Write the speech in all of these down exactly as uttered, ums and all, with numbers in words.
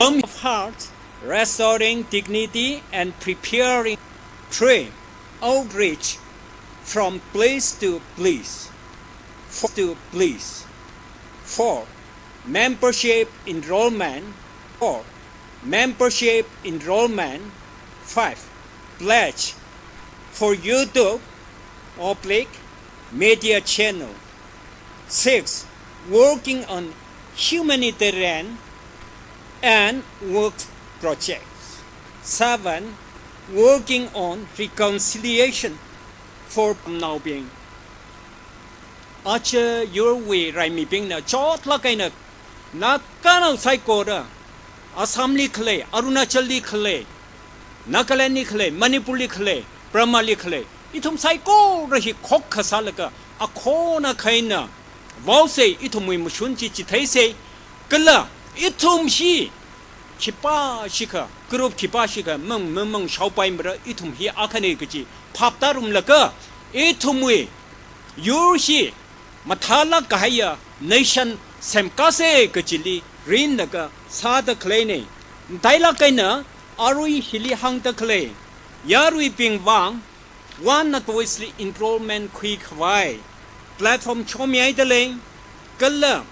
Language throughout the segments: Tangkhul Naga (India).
Home of Heart, Restoring Dignity and Preparing. Three, outreach from place to place. Four, to place. Four, membership enrollment. Four, membership enrollment. Five, pledge for YouTube oblique media channel. Six, working on humanitarian and work projects. Seven, working on reconciliation for Pamnaobing. Aja yurwui raimibingna chotlāk eina Naganao saikora, Assamli khalei, Arunachalli khalei, Nagalandli khalei, Manipurli khalei, Burmali khalei, ithum saikora hi khokkha sālaga, akhon akha eina vaosei, ithumwui mashun chi chitheisei, kala ithum hi khipā shikha, group khipā shikha mang, mang, mang shaopaimara, ithum hi akhane kaji phap tarumlaga, ithumwui yur hi mathālāk kahaiya nation semkasei kajili rinlaga sāda khaleine. Matailāk eina arui hili hāngda khalei yaruibing vang One Voice li enrollment khuikhavai platform shomihaida lei, kala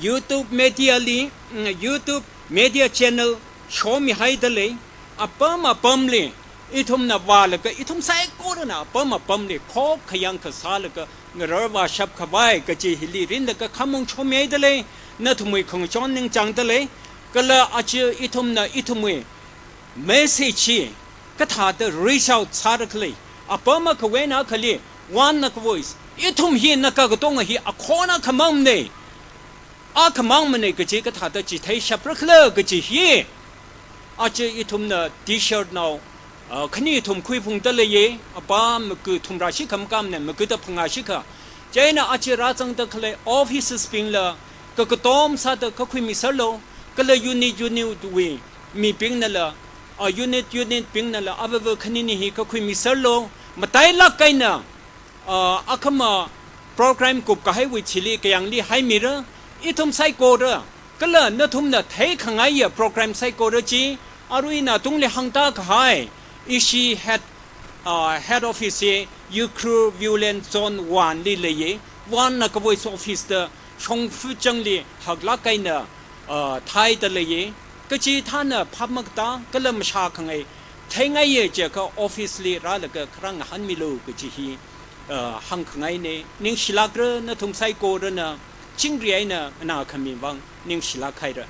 YouTube media li, mm, YouTube media channel shomihaida lei, apam apamli ithumna vālaga, ithum saikorana apam apamli khokkha yangkha sālaga ngararvāshap khavai kaji hili rinlaga khamong shomihaida lei, nathumwui khangachon ningchāngda lei, kala aja ithumna ithumwui message hi kathāda reach out sāra khalei, apam akhawui eina akhali One Naga Voice, ithum hi Naga katonga hi akhon akhamangmane, akhamangmane kaji kathāda chitheishapra khala kaji hi, aja ithumna T-shirt nao, ah, khani thum khuiphungda leiye, apam maga thumrā shikha makāmane, magada phangā shikha. Chieina aja rāzangda khalei offices bingla kakatom sāda kakhuimiserlu, kala unit unit wui mibingnala, ah, unit unit bingnala avāva khanini hi kakhuimiserlu, matailāk eina, ah, akhama program kupkahaiwui thili kayāngli haimira, ithum saikora, kala nathumna theikhangaiya program saikora chi, arui natungli hāngda kahai, ishi head, ah, head office hi Ukhrul Viewland Zone one li leiye, One Naga Voice office da shongfa changli haklāk eina, ah, thaida leiye, kachi thāna phap makatā, kala mashākhangai, theingaiye jiakha office li rālaga kharā ngahānmilu kaji hi, ah, hāngkhangaine, ningshilākra nathum saikorana, chingri eina nganākhami vang ningshilāk haira.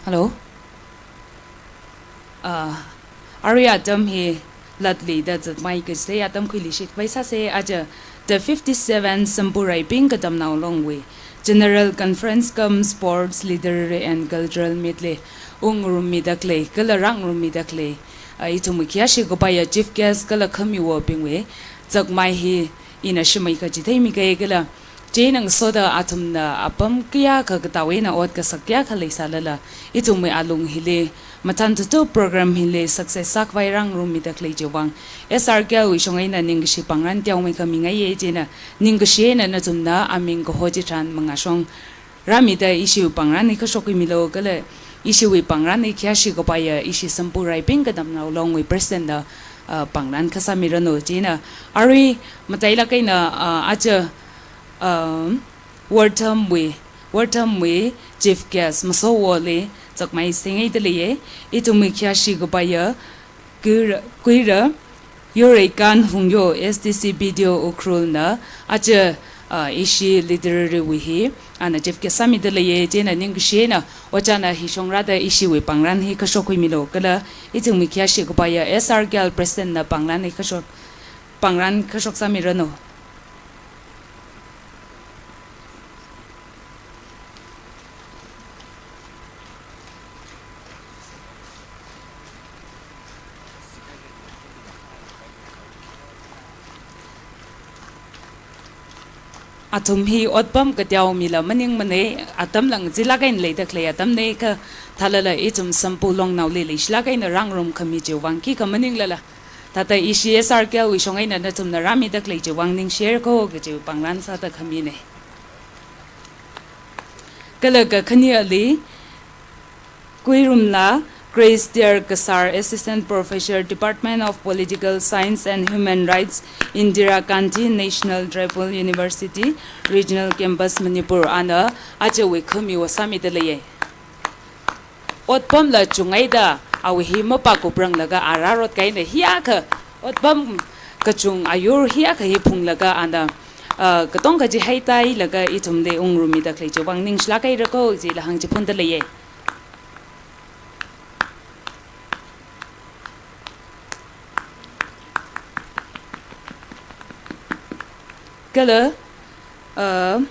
Hello. Ah, arui atam hi latli da zatmai kasei atam khuili shitpai sāsei, aja the fifty-seven Sampu Raibing Katamnao Longwui General Conference cum Sports Literary and Cultural Meet li ungrummida khalei, kala rāngarummida khalei, ah, ithumwui khayāshi kapaiya chief guest kala khamiwobingwui zakmai hi ina shimai kachitheimi kahai kala, chieina ngasoda athumna apam kayākha katao eina ot kasak kayākha leisālala, ithumwui alung hili, mathān tutu program hili success sākhavai rāngarummida khalei chiwui vang, S R K L wui shong eina ningkashi pāngran teomeikha mingaiye, chieina ningkashi eina nathumna aming kaho chitharan mangāshong rāmida ishiwui pāngran hi kashok khuimilu kala, ishiwui pāngran hi khayāshi kapaiya ishi Sampu Raibing Katamnao Longwui President na, ah, pāngran kasāmiranu, chieina arui matailāk eina, ah, aja, ah, Wortham wui, Wortham wui chief guest Masowoli zakmai singaida leiye, ithumwui khayāshi kapaiya Kuira, Kuira, Yureikan Hungyo, S D C B D O Ukhrul na, aja, ah, ishi literary wui hi, ana chief guest sāmida leiye, chieina ningkashi eina, ojāna hi shongrāda ishiwui pāngran hi kashok khuimilu kala, ithumwui khayāshi kapaiya S R K L President na pāngran hi kashok, pāngran kashok sāmiranu. Athum hi otpam kateomila maningmana, atam lang zilāk eina leida khalei atamna kha, thālala ithum Sampu Longnaoli leishilāk eina rāngarum khami chiwui vang khikha maninglala, thāda ishi S R K L wui shong eina nathumna rāmida khalei chiwui vang ningshirako kaji pāngran sāda khamina. Kala kakhaneli, Kuirumla Grace Ter Kasar, Assistant Professor, Department of Political Science and Human Rights, Indira Gandhi National Tribal University, Regional Campus, Manipur, ana ajawui khamiwui vang sāmida leiya. Otpamla chunghaida awui hi mapākupranglaga a rārot kahaina hiyākha, otpam kachung ayur hiyākha hi phunglaga ana, ah, katonga kaji haitailaga ithumli ungrumida khalei chiwui vang ningshilāk hairako jila hāngchiphunda leiya. Kala, ah,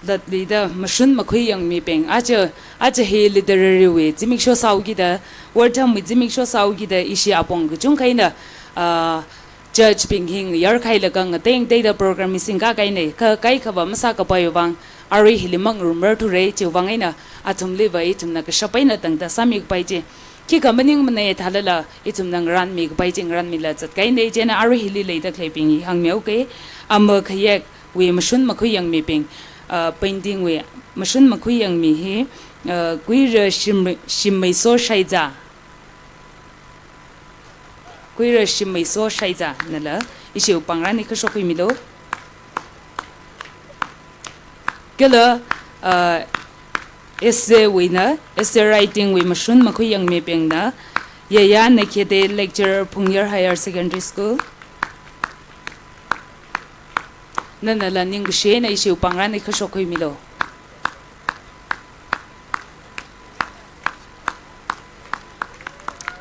latluida mashun makhui yangmibing, aja, aja hi literary wui zimiksho sāhaokida, wortam wui zimiksho sāhaokida, ishi apong kachungkha eina, ah, judge bing hi ngayar kahailaga ngatei ngateida program hi singkā kahaina, kha kaikhava masākapaiwui vang, arui hili mangarumrarthura, chiwui vang eina athumliva ithumna kashap eina tangda sāmikapai chi. Khikha maningmana, thālala ithumna ngarānmikapai chi ngarānmila zat kahaina, chieina arui hili leida khaleibing hi hāngmihaoka, ama khayekwui mashun makhui yangmibing, ah, painting wui mashun makhui yangmi hi, ah, Kuira Shim-, Shimmeiso Shaiza. Kuira Shimmeiso Shaiza, nala ishiwui pāngran hi kashok khuimilu. Kala, ah, essay wuina, essay writing wui mashun makhui yangmibingna, Yaya Nakete, lecturer, Phungyar Higher Secondary School. Nanala ningkashi eina ishiwui pāngran hi kashok khuimilu.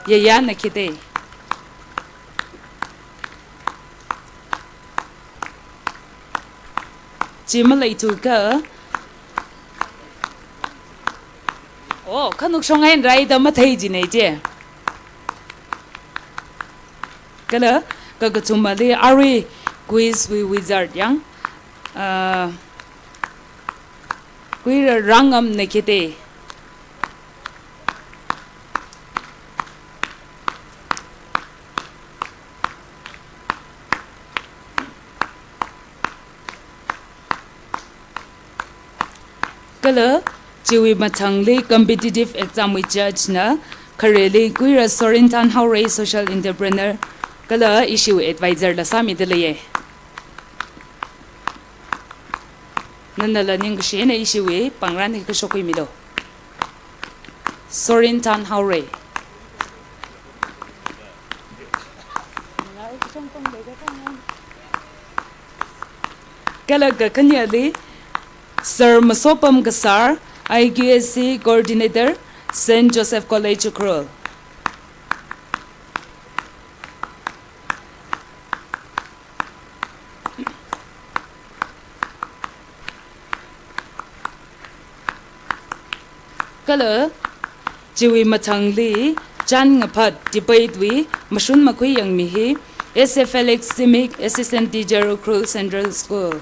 Yaya Nakete. Chi maleithuakha. Oh, khanuk shong eina rāida mathei jina chi. Kala, kakathumali arui quiz wui wizard yang, ah, Kuira Rangam Nakete. Kala, chiwui mathangli competitive exam wui judge na, khareli Kuira Sorin Thanhaorai, social entrepreneur, kala ishiwui advisor la sāmida leiya. Nanala ningkashi eina ishiwui pāngran hi kashok khuimilu. Sorin Thanhaorai. Kala kakhaneli, Sir Masopam Kasar, I Q S C Coordinator, Saint Joseph College, Ukhrul. Kala, chiwui mathangli, chān ngaphat debate wui mashun makhui yangmi hi, S A Felix Simic, Assistant Teacher, Ukhrul Central School.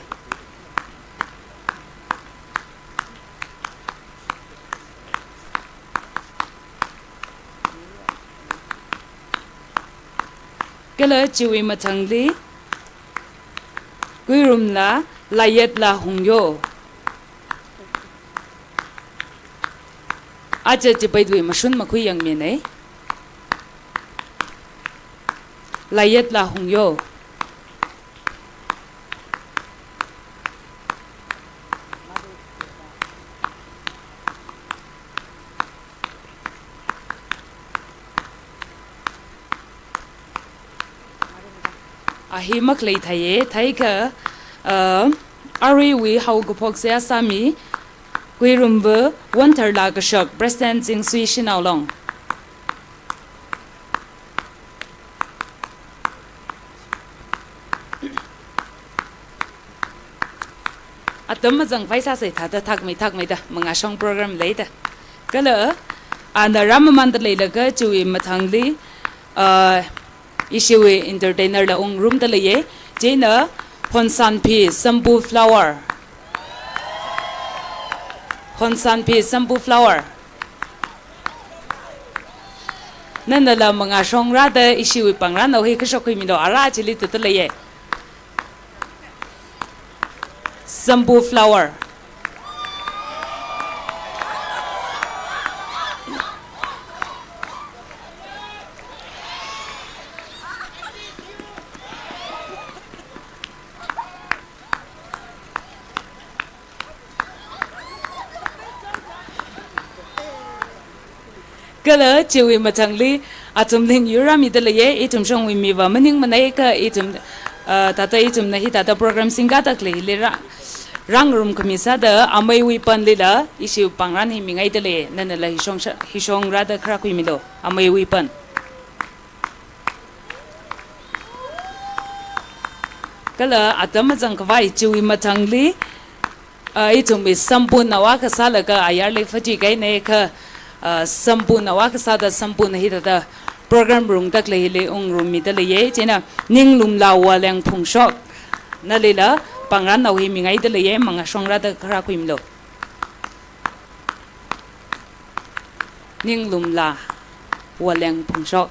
Kala chiwui mathangli, Kuirumla Layetla Hungyo. Aja debate wui mashun makhui yangmina. Layetla Hungyo. A hi makhalei theiya, theiakha, uh, aruiwui haokaphok seihā sāmi, Kuirumva Wontharla Kashak, President Zingsui Shanao Long. Atam mazangpai sāsa thāda thakmei thakmeida, mangāshong program leida. Kala, ana rāmamanda leilaga chiwui mathangli, ah, ishiwui entertainer la ungrumda leiya. Chieina, Honsanphi Sambu Flower. Honsanphi Sambu Flower. Nanala mangāshongra da ishiwui pangran nao hi kashok khuimilu, ara chili tata leiye. Sambu Flower. Kala chiwui mathangli athum lingyu rāmida leiye, ithum shongwui miva maningmanei kha ithum, ah, tata ithumna hi tata program singkata khalei hili rā, rāngarum khami sāda ameiwui panlila ishi pangran hi mingaida lei, nanala hishong sha-, hishongra da kharā khuimilu, ameiwui pan. Kala atam mazang khavai chiwui mathangli, ah, ithumwui Sambu nawa kasālaga ayarli fati kaine kha, ah, Sambu nawa kasāda Sambuna hi tata program rungda khalei hili ungngarummida leiye, chieina Ninglumla Waleng Phungshok. Nalila pangran nao hi mingaida leiye, mangāshongra da kharā khuimilu. Ninglumla Waleng Phungshok.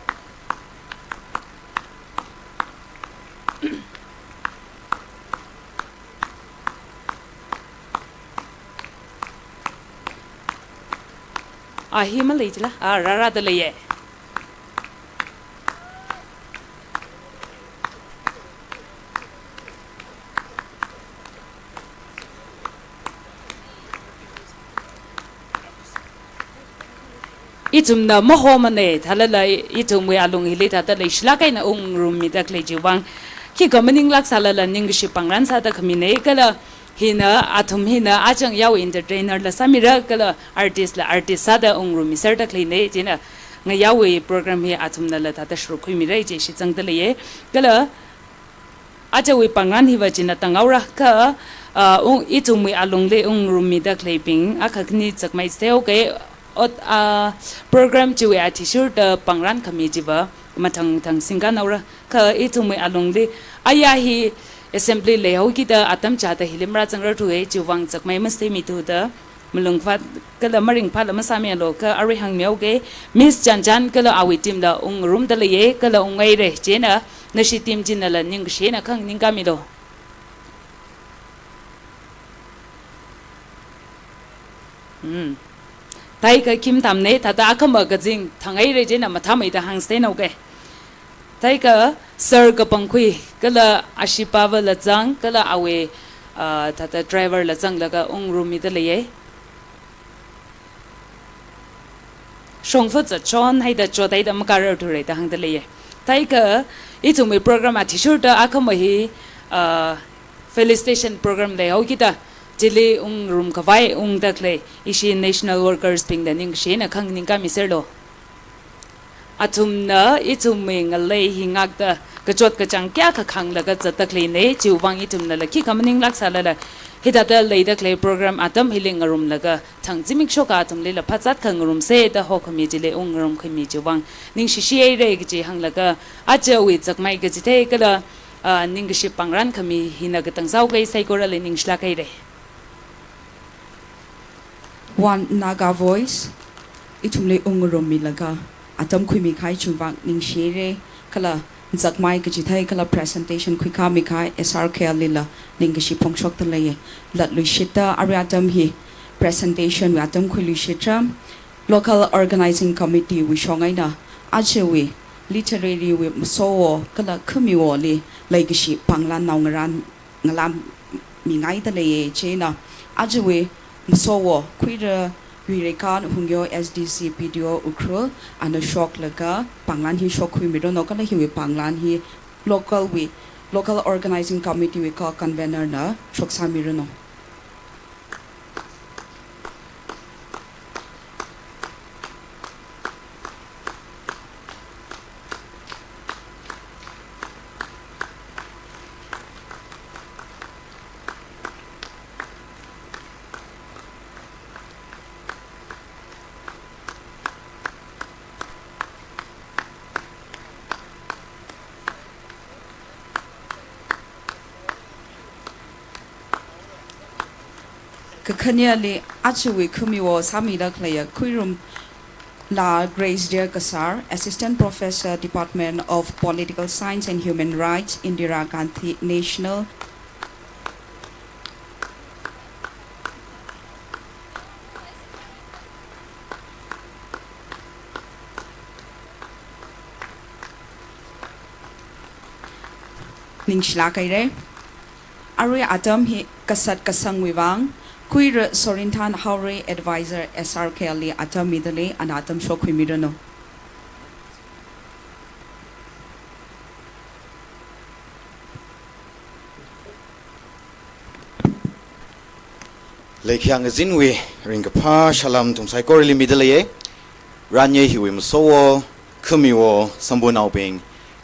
Ah, hi malei chila, ah, rārada leiye. Ithumna mahomane, thālala ithumwui alung hili tata leishilak eina ungngarummida khalei chiwui vang, khikha maninglak sālala ningkashi pangran sāda khamine, kala hina, athum hina, achang yaowui entertainer la sāmira, kala artist la artist sāda ungngarummiserda khaleine, chieina ngayaowui program hi athumnala tata shuruk khuimira, chi shitsangda leiye. Kala ajawui pangran hiva china tanghaora kha, ah, ung, ithumwui alungli ungngarummida khaleibing, akha khani zakmai steo ke, ot, ah, program chiwui athishurda pangran khami chiva mathang mathang singkanaora. Kha ithumwui alungli, aya hi assembly leihaokida atam chāda hili marāzangrarthuwe, chiwui vang zakmai mastemithuda, malung khavāt kala maringphāla masāmilu kha arui hāngmihaoke, Miss Chanchan kala awui team la ungngarumda leiye, kala unghaire, chieina nashi team chinala ningkashi eina khangning kamilu. Hmm. Thāikha khim tamne, tata akhama kazing thanghaire, chieina mathāmeida hāngsteinaoke. Thāikha Sir Kapangkhui kala Ashipa Valazang kala awui, ah, tata driver la zanglaga ungngarummida leiye. Shongfa zatshon haida chot haida makararthura da hāngda leiye. Thāikha ithumwui program athishurda akhama hi, ah, felicitation program leihaokida chili ungngarum khavai ungda khalei ishi national workers bingda ningkashi eina khangning kamiserlu. Athumna ithumwui ngalei hi ngakta kachot kachāng kayākha khānglaga zatda khaleine, chiwui vang ithumnala khikha maninglak sālala hithāda leida khalei program atam hili ngarumlaga thang zimiksho kha athumlila phazat khangarumse da hokhami chili ungngarum khami chiwui vang ningshishihaire kaji hānglaga, ajawui zakmai kachithei kala, ah, ningkashi pangran khami hina katang sāhaoke, saikorali ningshilak haire. One Naga Voice, ithumli ungngarummilaga atam khuimi kahai chiwui vang ningshihaire, kala zakmai kachithei kala presentation khuikāmi kahai S R K L lila ningkashi phongshokda leiye. Latluishitta arui atam hi presentation wui atam khuiluishitra, local organizing committee wui shong eina ajawui literary wui masowo kala khamiwoli leikashi panglan nao ngarān ngalāmingaida leiye, chieina ajawui masowo Khuira Yuireikhan Hungyo S D C P D O Ukhrul ana shoklaga panglan hi shokkhuimiranu kala hiwui panglan hi local wui, local organizing committee wui ka convener na shoksāmiranu. Kakhaneli ajawui khamiwo sāmida khaleiya Khuirumla Grace Dare Kasar, Assistant Professor, Department of Political Science and Human Rights, Indira Gandhi National Ningshilāk haira. Arui atam hi kasat kasangwui vang, Khuira Sorinthan Haorei, Advisor S R K L li atam midalei, ana atam shokhuimiranu. Leikhayang kazinwui ringkaphā salām nathum saikorali midaleiya. Ranye hiwui masowo, khamiwo, sambunaobing,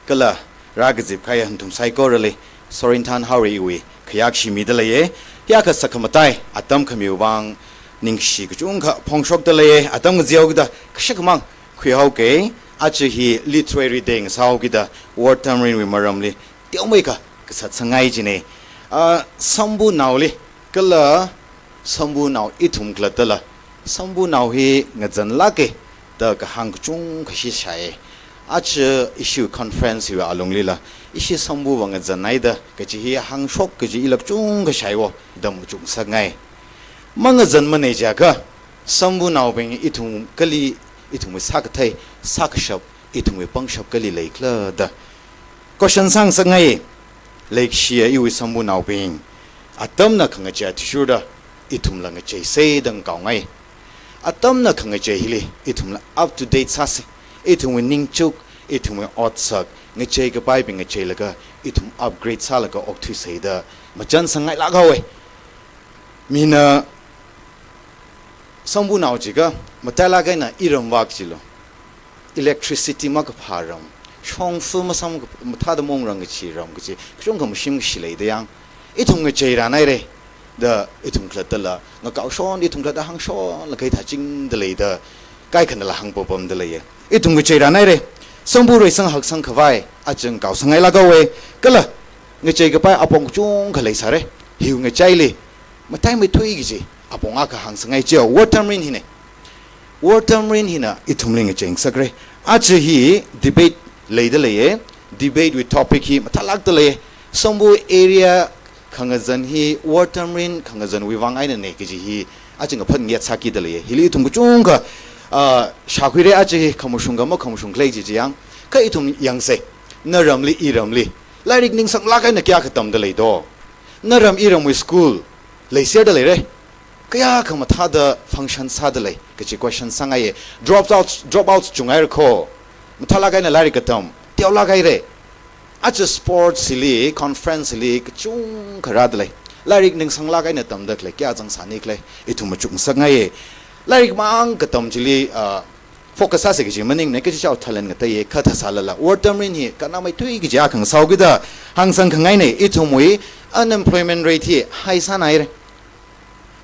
kala rākazip kahaiya nathum saikorali Sorinthan Haorei iwui khayākashi midaleiya. Hiyākha sakhamatai atam khamiwui vang ningshi kachungkha phongshokdaleiya. Atam ngazihaokida kashakmang khuihaoke. Aja hi Literary Day ngasāhaokida War Tamarind wui maramli teomeikha kasat sāngai jina. Ah, sambunaoli kala sambunao ithum khalattala, sambunao hi ngazanlāka da kahāng kachungkha shishai. Aja ishi conference hiwui alunglila, ishi sambuva ngazanhaida kaji hi hāngshok kaji ila kachungkha shaiwo da machuk ngasakngai. Mangazanmana jiakha, sambunaobing ithum kali, ithumwui sākathei, sākashap, ithumwui pangshap kali leikhala da question sāngasakngai. Leikashiya iwui sambunaobing, atamna khangachei athishurda ithumla ngacheisa da ngakaongai. Atamna khangachei hili ithumla up to date sāsa. Ithumwui ningchuk, ithumwui otsak, ngachei kapaibing ngacheilaga ithum upgrade sālaga okthuisa da machan sāngailāk haowa. Mina sambunao jiakha matailāk eina iramvak jilu, electricity makaphā ram, shongfa masam mathāda maungrang kachi ram kachi kachungkha mashim kashi leida yang, ithum ngachei rānhaira da ithum khalattala ngakaoshon, ithum khalatta hāngshonlaga hithāchingdalei da kaikhanala hāngpapamdalei. Ithum ngachei rānhaira. Sambu reisang haksang khavai aja ngakaosang ngailāk haowa. Kala ngachei kapai apong kachungkha leisāra. Hiwui ngachaili mataimeithui kaji apong akha hāngsāngai chiya War Tamarind hina. War Tamarind hina ithumli ngachei ngasakra. Aja hi debate leidaleiya. Debate wui topic hi mathālākdalei. Sambu area khangazan hi War Tamarind khangazanwui vang einana kaji hi aja ngaphat ngayet sākidalei. Hili ithum kachungkha, ah, shākhuira. Aja hi khamashung kha makhamashung khalei chi chi yang, kha ithum yangsa. Naramli, iramli lairik ningsanglāk eina kayākha tamdalei do? Naram iramwui school leiserdaleira. Kayākha mathāda function sādalei kaji question sāngaiya. Drop out, drop out chunghaira kho. Mathālāk eina lairik katam teolāk haira. Aja sports hili, conference hili kachungkha rādalei. Lairik ningsanglāk eina tamda khalei kayā zangsāni khala ithum machuk ngasakngaiya. Lairik mang katam chili, ah, focus sāsa kaji maningmana, kachichao talent ngateiya. Kha thāsālala War Tamarind hi kannāmeithui kaji akha ngasāhaokida hāngsang khangaina. Ithumwui unemployment rate hi high sānhaira.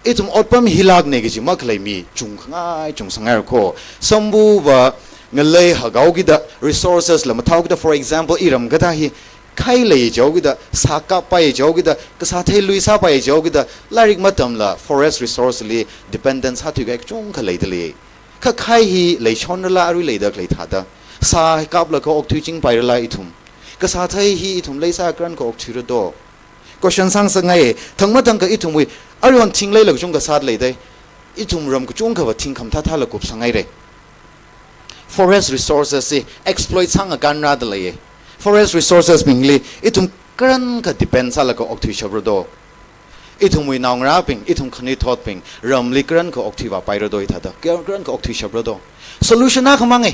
Ithum otpam hilākna kaji makhalei mi chungkhangai chungsāngaira kho. Sambuva ngalei hakhaokida, resources la mathāhaokida, for example, iram kathā hi khai lei jihaokida, sā kappai jihaokida, kasāthei lui sāpai jihaokida, lairik matamla forest resource li dependence sāthuikahai kachungkha leidalei. Kha khai hi leishonrala arui leida khalei thāda, sā kaplaga okthuichingpairala ithum, kasāthei hi ithum leisā karankha okthuira do? Question sāngasakngai. Thangmathangkha ithumwui aruihon thing leila kachungkha sādalei dai. Ithum ram kachungkhava thing khamathāthāla kupsāngaira. Forest resources hi exploit sāngakān rādalei. Forest resources bingli ithum karankha depend sālaga okthuishapra do? Ithumwui naongarābing, ithum khanuithotbing ramli karankha okthuivāpaira do hithāda? Kar-, karankha okthuishapra do? Solution akha manga.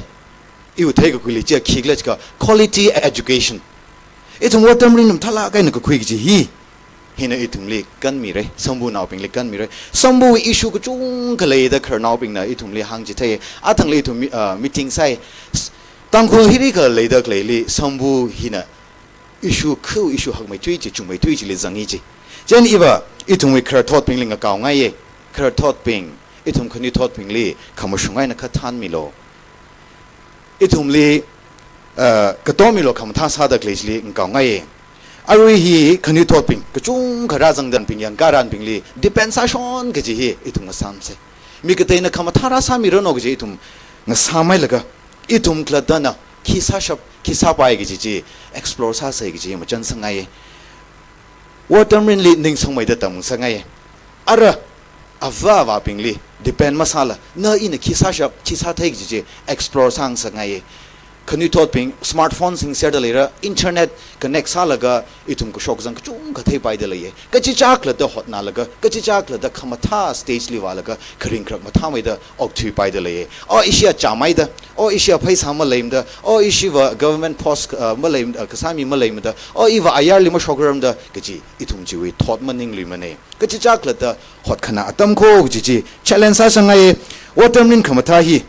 Iwui theikakuili chiya khikhala jiakha quality education. Ithum War Tamarind mathālāk eina kakhui kaji hi, hina ithumli kanmira, sambunaobingli kanmira. Sambuwui issue kachungkha leida khararnaobingna ithumli hāngchithei. Athangli ithum mi-, ah, meeting sāi. S-, Tangkhul hirikha leida khaleili sambu hina issue khu, issue hakmeithui chi, chungmeithui chili zanga chi. Chieina iva ithumwui khararthotbingli ngakaongaiya. Khararthotbing, ithum khanuithotbingli khamashung eina kha thanmilu. Ithumli, uh, katomilo khamathā sāda khalei chili ngakaongaiya. Arui hi khanuithotbing, kachungkha rāzangda bing yangkharanbingli depend sāshon kaji hi ithum ngasāmsei. Mi kateina khamathā rāsāmiranu kaji ithum ngasāmhailaga, ithum khalattana khi sāshap, khi sāpai kaji chi explore sāsei kaji machān sāngaiye. Wortamrinli ningsangmeida tamsangaiye. Ara, avā avābingli depend masāla, na ina khi sāshap, khi sāthei kaji chi explore sāngasakngaiye. Khanuithotbing smartphone singserda leira, internet connect sālaga ithum kashok kazang kachungkha theipaida leiye. Kachichā khalatta hotnalaga, kachichā khalatta khamathā stage li vālaga, kharing kharak mathāmeida okthuipaida leiye. O ishia chāmeida, o ishia pheisā maleimada, o ishiva government post, uh, maleim-, uh, kasāmi maleimada, o iva ayarli mashokrarmada kaji ithum chiwui thot maningluimane. Kachichā khalatta hotkhana atam kho kaji chi challenge sāsangaiye. Wortamrin khamathā hi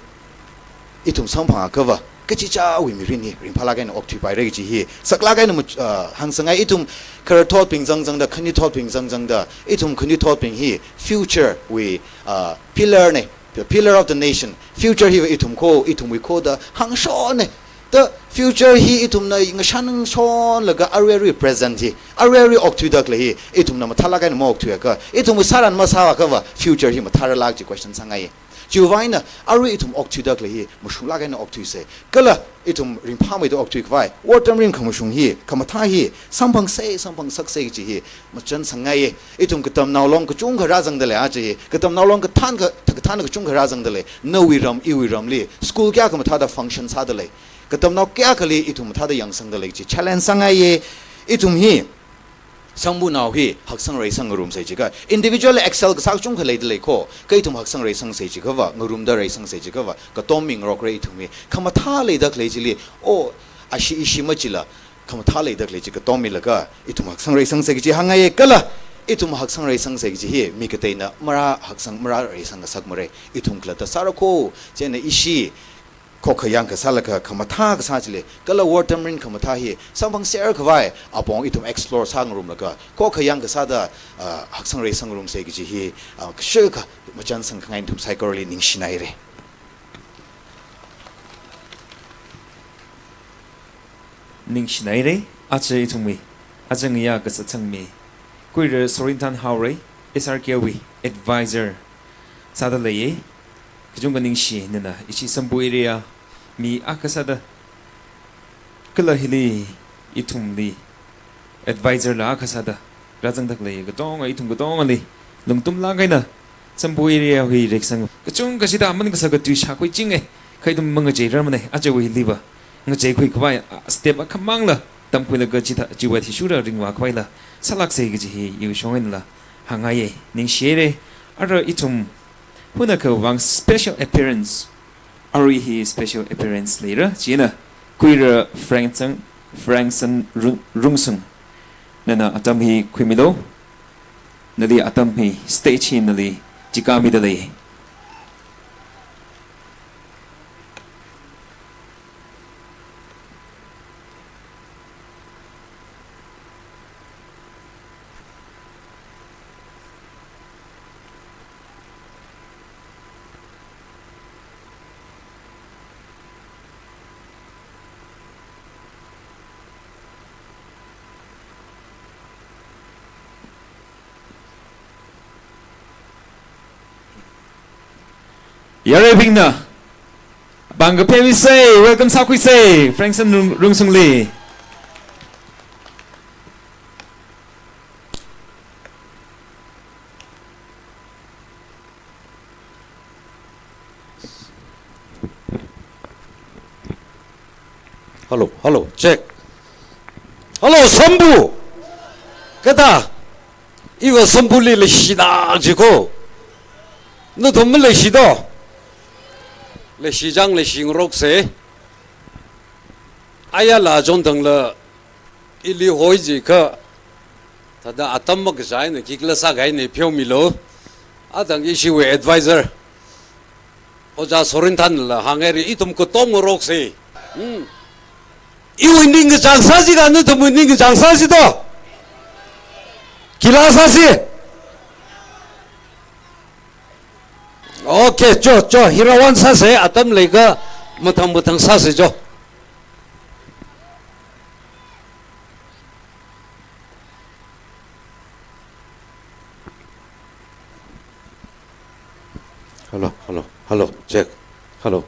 ithum samphang akhava, kachichāwui mirin hi ringphālāk eina okthuipaira kaji hi saklāk eina mach-, ah, hāngsangai. Ithum khararthotbing zangzangda, khanuithotbing zangzangda, ithum khanuithotbing hi future wui, ah, pillar ne, the pillar of the nation. Future hi ithum kho, ithumwui kho da hāngshonne. Da future hi ithumna ngashanshonlaga arui arui present hi, arui arui okthuida khalei hi ithumna mathālāk eina maokthuiakha, ithumwui sāran masā akhava future hi mathāralāk chi question sāngaiye. Chiwuivang eina arui ithum okthuida khalei hi mashunglāk eina okthuisei. Kala ithum ringphāmeida okthuikhavai wortamrin khamashung hi, khamathā hi samphangse, samphangsaksei kaji hi machān sāngaiye. Ithum katamnao long kachungkha rāzangda lei aja hi. Katamnao long kathānkha, kathānkha kachungkha rāzangda lei. Nawui ram, iwui ramli school kayākha mathāda function sāda lei. Katamnao kayākhali ithum mathāda yangsangda lei chi challenge sāngaiye. Ithum hi Sambunao hi haksang reisang ngarumsei jiakha, individual excel kasā kachungkha leida lei kho, kha ithum haksang reisangsei jiakhava, ngarumda reisangsei jiakhava, katom mingarokra ithum hi. Khamathā leida khalei chili, o, ashi ishi machila, khamathā leida khalei chi katom milaga, ithum haksang reisangsei kaji hāngngaiye. Kala ithum haksang reisangsei kaji hi mi kateina marā haksang marā reisang ngasakmare. Ithum khalatta sāra kho, chieina ishi khokkha yangkha sālaga khamathā kasā chili, kala wortamrin khamathā hi samphangser khavai apong ithum explore sāngarumlaga, khokkha yangkha sāda, ah, haksang reisang ngarumsei kaji hi, ah, kashikha machān sangkhangai, nathum saikorali ningshinaire. Ningshinaire, aja ithumwui, aja ngayā kasatsangmi, Kuira Sorinthan Haorei, S R K wui advisor sāda leiye. Kachungkha ningshi, nana ishi Sambu area mi akha sāda, kala hili ithumli advisor la akha sāda rāzangda khalei katonga, ithum katongali lungtumlāk eina Sambu area hi reisang kachungkha chida aman kasā katui shākhuichinge, kha ithum mangacheirarmane, ajawui hiliva ngacheikhui khavai, ah, step akhamangla tamkhuilaga chida chiwui athishurda ringvā khavaila sālāksei kaji hi iwui shong einala hāngngaiye. Ningshihaire. Ara ithum hunakha vang special appearance, arui hi special appearance leira, chieina Kuira Frankson, Frankson Rung-, Rungsung, nana atam hi khuimilu. Nali atam hi, stage hi nali chikāmida lei. Yaruibingna pāng kaphāmisei, welcome sākhuisei, Frankson Rung-, Rungsungli. Hello, hello, check. Hello, Sambu. Kathā? Iva Sambuli leishina jiko. Nathum maleishi do? Leishi chang, leishingaroksei. Ayala chonthangla ili hoi jiakha, thāda atam makachai eina khikhala sākahai eina pheomilu. Athang ishiwui advisor Ojā Sorinthanla hānghaire, ithum katom ngaroksei. Hmm. Iwui ningkachāng sāsi kha nathumwui ningkachāng sāsi do? Khila sāsi? Okay, cho, cho, hira vāng sāsei, atam leiakha mathang mathang sāsei cho. Hello, hello, hello, check. Hello.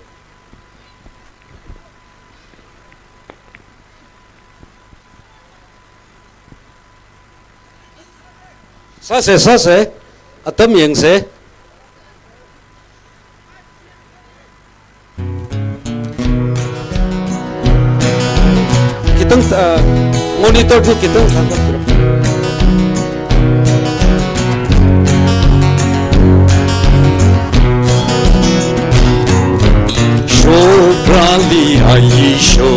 Sāse, sāse. Atam yangse. Khitang, uh, monitor tu khitang thangkhat. Shokrali ayi sho,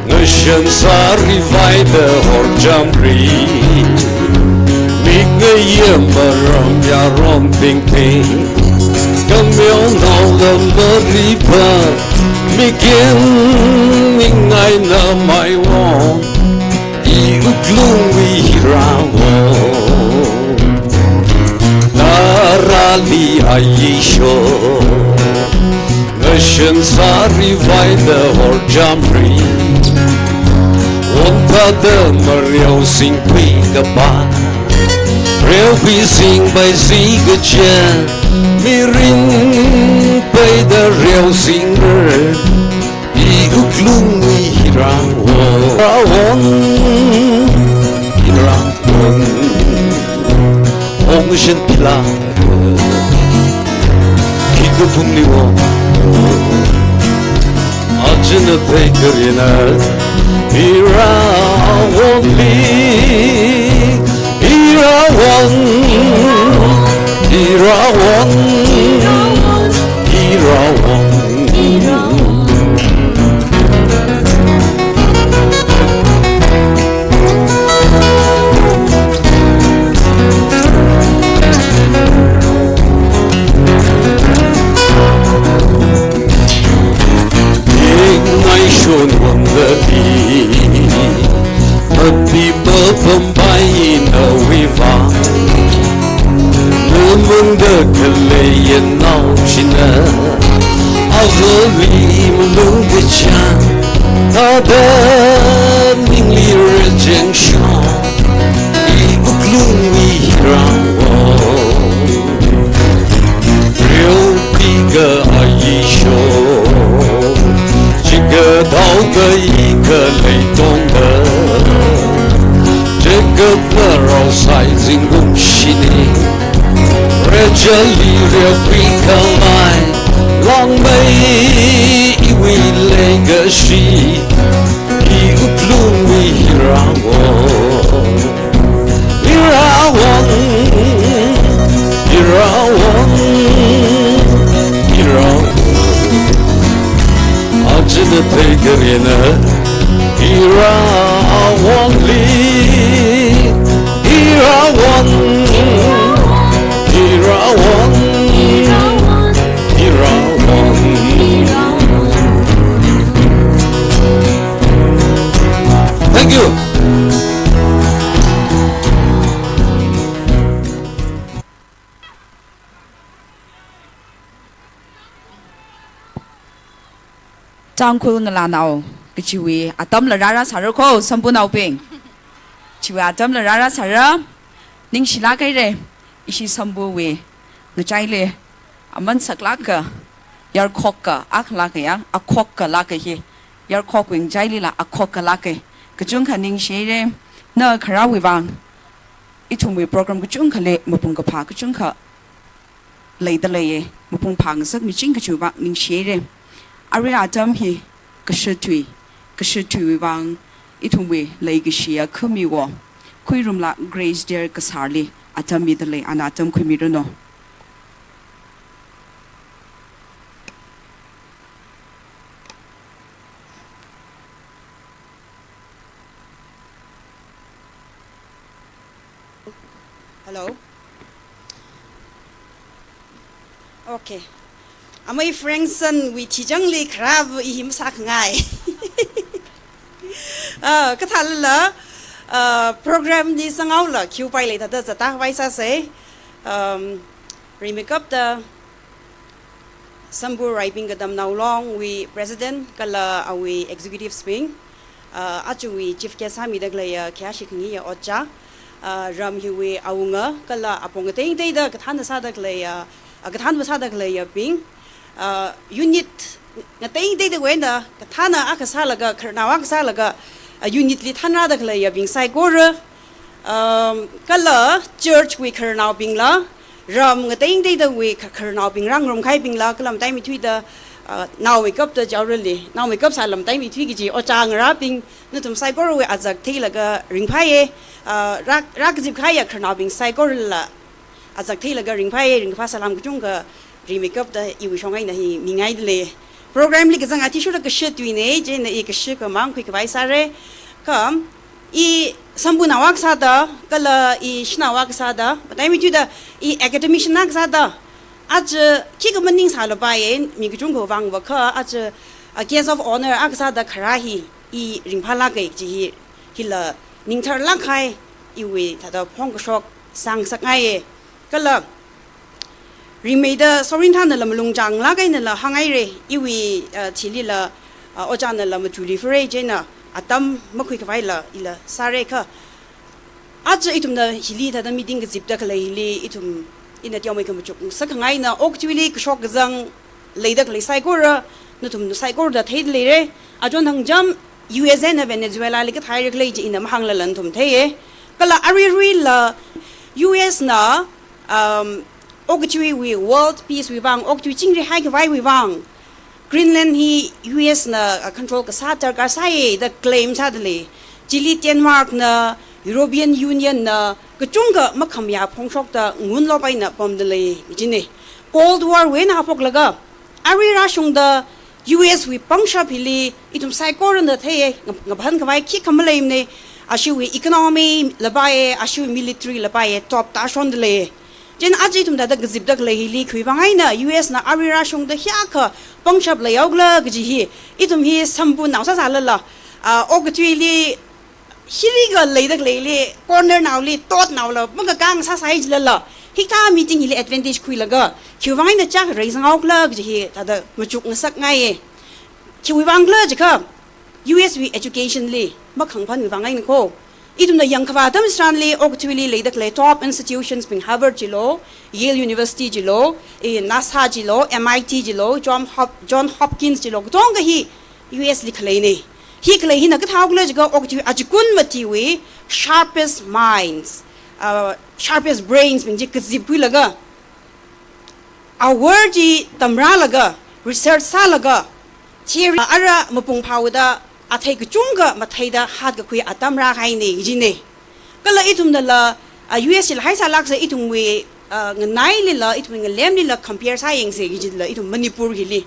ngashan sari vaida horjamri. Mik ngayam maram yaron tingting, kamyong nao la maripa. Mikin ningai na maiwon, i wuklungwui hirawo. Tarali ayi sho, ngashan sari vaida horjamri. Wontada mariao singkhui kapa, riao khui singpai si kaja, mirin paida riao singre. I wuklungwui hirawo, rawon, hirawon, ongshin pila, kiku pungli wo, ajina pei karina, hirawonli, hirawon, hirawon, hirawon. Tingnaishon wangda di, api papampai nawui vang. Lumungda khalei yannao china, agali malung kachang, thada ningli rejeng shong, i wuklungwui hirawo. Riao pika ayi sho, chika tao ka i khalei tongda, chika marao sai zingkum shini. Rejali riao pika mai, langmei iwui leikashi, i wuklungwui hirawo. Hirawon, hirawon, hirawon. Ajina pei karina, hirawonli, hirawon, hirawon, hirawon. Thank you. Tangkhul ngalanao kachiwui atamla rāra sāra kho, sampunaobing. Chiwui atamla rāra sāra, ningshilāk haira, ishi sampuwui ngachaili aman saklāka, yarkhokka, akhalāka ya, akhokka lāka hi, yarkhokwui ngachailila akhokka lāka, kachungkha ningshi haira, na kharāwui vang, ithumwui program kachungkhali mapung kaphā kachungkha leida leiya, mapung phāngasakmiching kachiwui vang ningshi haira. Arui atam hi kashitui, kashituiwui vang ithumwui leikashiya khamiwo, Khuirumla Grace Dare Kasarli atam mida lei, ana atam khuimiranu. Hello. Okay. Amei Frankson wui thijangli kharāva i hi masākhangai. Ah, kathālala, ah, program li sanghaola, khiupai leithāda zatta vai sāsa. Um, rimeikapta Sampu Raibing Katamnao Longwui President kala awui executives bing, ah, ajawui chief guest sāmida khaleiya khayāshi khangayi ojā, ah, ram hiwui awunga kala apong kateiteida kathānna sāda khaleiya, Akathanva sāda khaleiyabing, ah, unit ngateiteida wui eina, kathāna akha sālaga, khararnao akha sālaga, ah, unit li thanrāda khaleiyabing saikora, um, kala church wui khararnaobingla, ram ngateiteida wui kha-, khararnaobing rāngarum kahaibingla, kala mataimeithuida, ah, naomeikapta jaorali, naomeikap sāla mataimeithui kaji ojā ngarābing, nathum saikorawui azak theilaga ringphāya, ah, rā, rākazip kahaiya khararnaobing saikorala azak theilaga ringphāya, ringkaphā salām kachungkha rimeikapta iwui shong eina hi mingaidalei. Program li kazang athishurda kashi tuina, chieina i kashi khamang khuikhavai sāra. Kha, i sampunao akha sāda, kala i shanao akha sāda, mataimeithuida i academician akha sāda, aja khikha maning sālapaiya, mi kachungkhawui vang va kha, aja, a, guest of honour akha sāda kharā hi, i ringphālāka kaji hi, hila ningtharlāk kahai iwui thāda phongkashok sāngasakngaiya. Kala rimeida Sorin thanala malung chānglāk einala hānghaira, iwui, ah, thilila, ah, ojānala machuli fare, chieina atam makhuikhavaila ila sāra kha. Aja ithumna hili thāda meeting kazipda khalei hili ithum, ina teomeikha machukngasak khangaina, okathuili kashok kazang leida khalei saikora, nathum saikorada theidaleira. Achon thangcham U S A na Venezuela li kathāhaira khalei chi ina mahānglala nathum theiya. Kala aruiruila U S na, um, okathuiwui world peace wui vang, okathui chingri haikhavaiwui vang, Greenland hi U S na, uh, control kasā darkar sāya da claim sādalei. Chili Denmark na, European Union na, kachungkha makhamayā phongshokta ngunlop eina pamdalei, mijine. Cold War wui eina haophoklaga, arui rāshungda U S wui pangshap hili, ithum saikorana theiya, nga-, ngaphan khavai khikha maleimana, ashiwui economy lapaiya, ashiwui military lapaiya, top tāshondalei. Chieina aja ithum thāda kazipda khalei hili khuivang eina U S na arui rāshungda hiyākha pangshap leihaokhala kaji hi, ithum hi sampunao sāsālala, ah, okathuili hili kha leida khaleili, corner naoli, totnaola, makakāng sāsai jilala, hikathā meeting hili advantage khuilaga, khiwui vang eina chāk reisanghaokhala kaji hi thāda machukngasakngaiya. Khiwui vangkhala jiakha, U S wui education li makhangaphanwui vang eina ko. Ithumna yangkhavā atam tharanli, okathuili leida khalei top institutions bing Harvard jilo, Yale University jilo, eh, NASA jilo, M I T jilo, John Hop-, John Hopkins jilo, katonga hi U S li khaleina. Hi khalei hina kathāhaokhala jiakha okathui achikun matiwui sharpest minds, uh, sharpest brains bing chi kazipkhuilaga, awor chi tamrālaga, research sālaga, theory ara mapung phāhaoda, athei kachungkha matheida hatkakhui atam rākahaina kajina. Kala ithumnala, ah, U S chila haisālāksa ithumwui, ah, nganailila, ithumwui ngalemlila compare sāyangsa kajila ithum Manipur hili.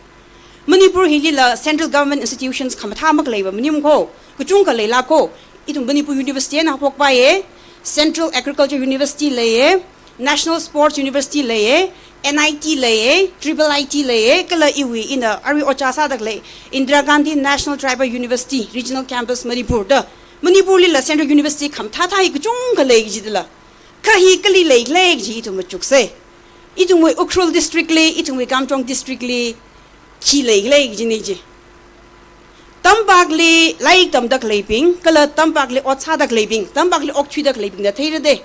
Manipur hilila central government institutions khamathā makhaleiva maning ko, kachungkha leilāk ko. Ithum Manipur University eina haophokpaiya, Central Agriculture University leiya, National Sports University leiya, N I T leiya, Triple I T leiya, kala iwui ina arui ojā sāda khalei Indira Gandhi National Tribal University, Regional Campus Manipur da. Manipur lila Central University khamathāthā hi kachungkha lei kajidala. Kha hi kali leikhala kaji ithum machuksa. Ithumwui Ukhrul District li, ithumwui Kamjong District li, khi leikhala kajina chi. Tampakli lairik tamda khaleibing, kala tampakli ot sāda khaleibing, tampakli okthuida khaleibingna theira de.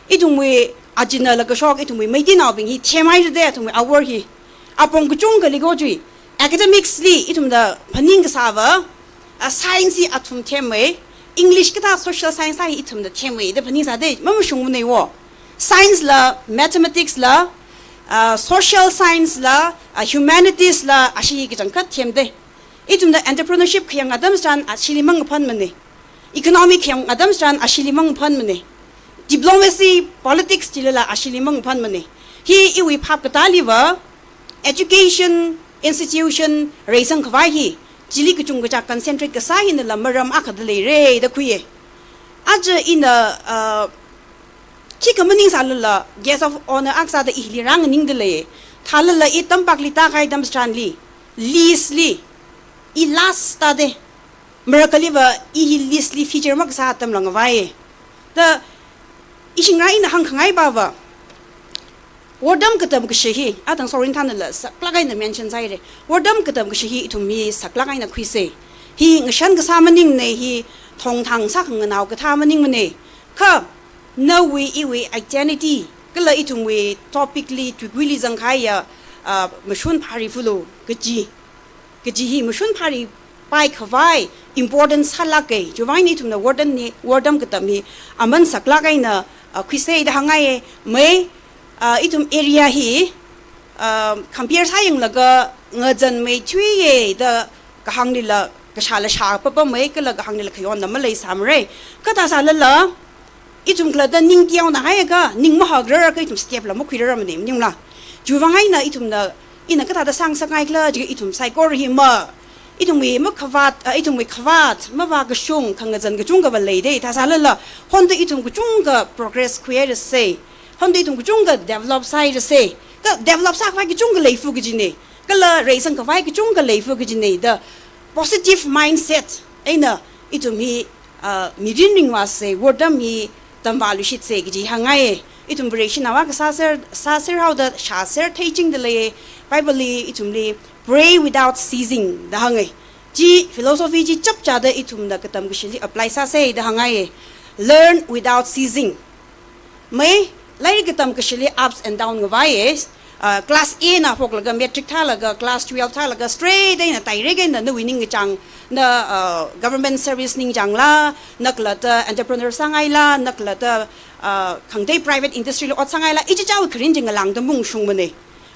Ithumwui ajinala kashok, ithumwui Meiteinaobing hi themhaira de, ithumwui awor hi. Apong kachungkhali ko chui. Academics li ithumna phaning kasāva, a, science hi athum themma, English kathā social science hi ithumna themma, da phaningsā de, mamashungmana wo. Science la, mathematics la, a, social science la, a, humanities la, ashi kachangkhat themda. Ithumna entrepreneurship khayang atam tharan ashili mangaphanmana. Economy khayang atam tharan ashili mangaphanmana. Diplomacy, politics chilala ashili mangaphanmana. Hi iwui phap katāliva, education institution reisang khavai hi, chili kachungkha chāk concentrate kasā hinala maram akhada leira da khuiya. Aja ina, uh, khikha maningsālala, guest of honour akha sāda ili rānganingdalei. Thālala i tampakli tākahai atam tharanli, list li, i last tāda. Marakhaliva i hi list li feature makasā atamla ngavai. Da, ishingra ina hāngkhangai pava, wortam katam kashi hi, athang Sorin thanala saklāk eina mention sāhaira. Wortam katam kashi hi ithum hi saklāk eina khuisa. Hi ngashan kasā maningmana, hi thongthang sākhanganao kathā maningmana. Kha, nawui iwui identity, Kala ithumwui topic li, tuikuili zangkahaiya, ah, mashun phāri fulu, kaji. Kaji hi mashun phāri pai khavai important sālāka. Chiwuivang eina ithumna wortam ni, wortam katam hi aman saklāk eina, ah, khuisa da hāngngai. Mai, ah, ithum area hi, ah, compare sāyanglaga ngazanmeithuiya da kahānglila, kashāla shā papamei, kala kahānglila khayonna maleisāmara. Kathā sālala, ithum khalatta ning teonahaikha, ning mahakrar kha ithum step la makhuirar maning, maningla. Chiwuivang eina ithumna, ina kathāda sāngasakngai khala, jiakha ithum saikora hi ma, ithumwui makhavāt, ah, ithumwui khavāt, mavākashung, khangazan kachungkhava leida, thā sālala, honda ithum kachungkha progress khuihairasa, honda ithum kachungkha develop sāhairasa, kha develop sākhavai kachungkha leifu kajina, kala reisangkhavai kachungkha leifu kajina da positive mindset eina ithum hi, ah, mirin ringvāsa, wortam hi tamvāluishitsa kaji hāngngai. Ithum Vareshinao akha sāser, sāser haoda, shāser theichingda lei. Bible li ithumli pray without ceasing da hānga. Chi philosophy chi chapchāda ithumna katam kashili apply sāsa da hāngngai. Learn without ceasing. Mai, lairik katam kashili ups and down ngavai, ah, class A na phoklaga, matric thālaga, class twelve thālaga, straight eina direct eina nawui ningkachāng, na, ah, government service ningchāngla, na khalatta entrepreneur sāngaila, na khalatta, ah, khangatei private industry li ot sāngaila, ichichāwui kharing chi ngalāngda maungshungmana.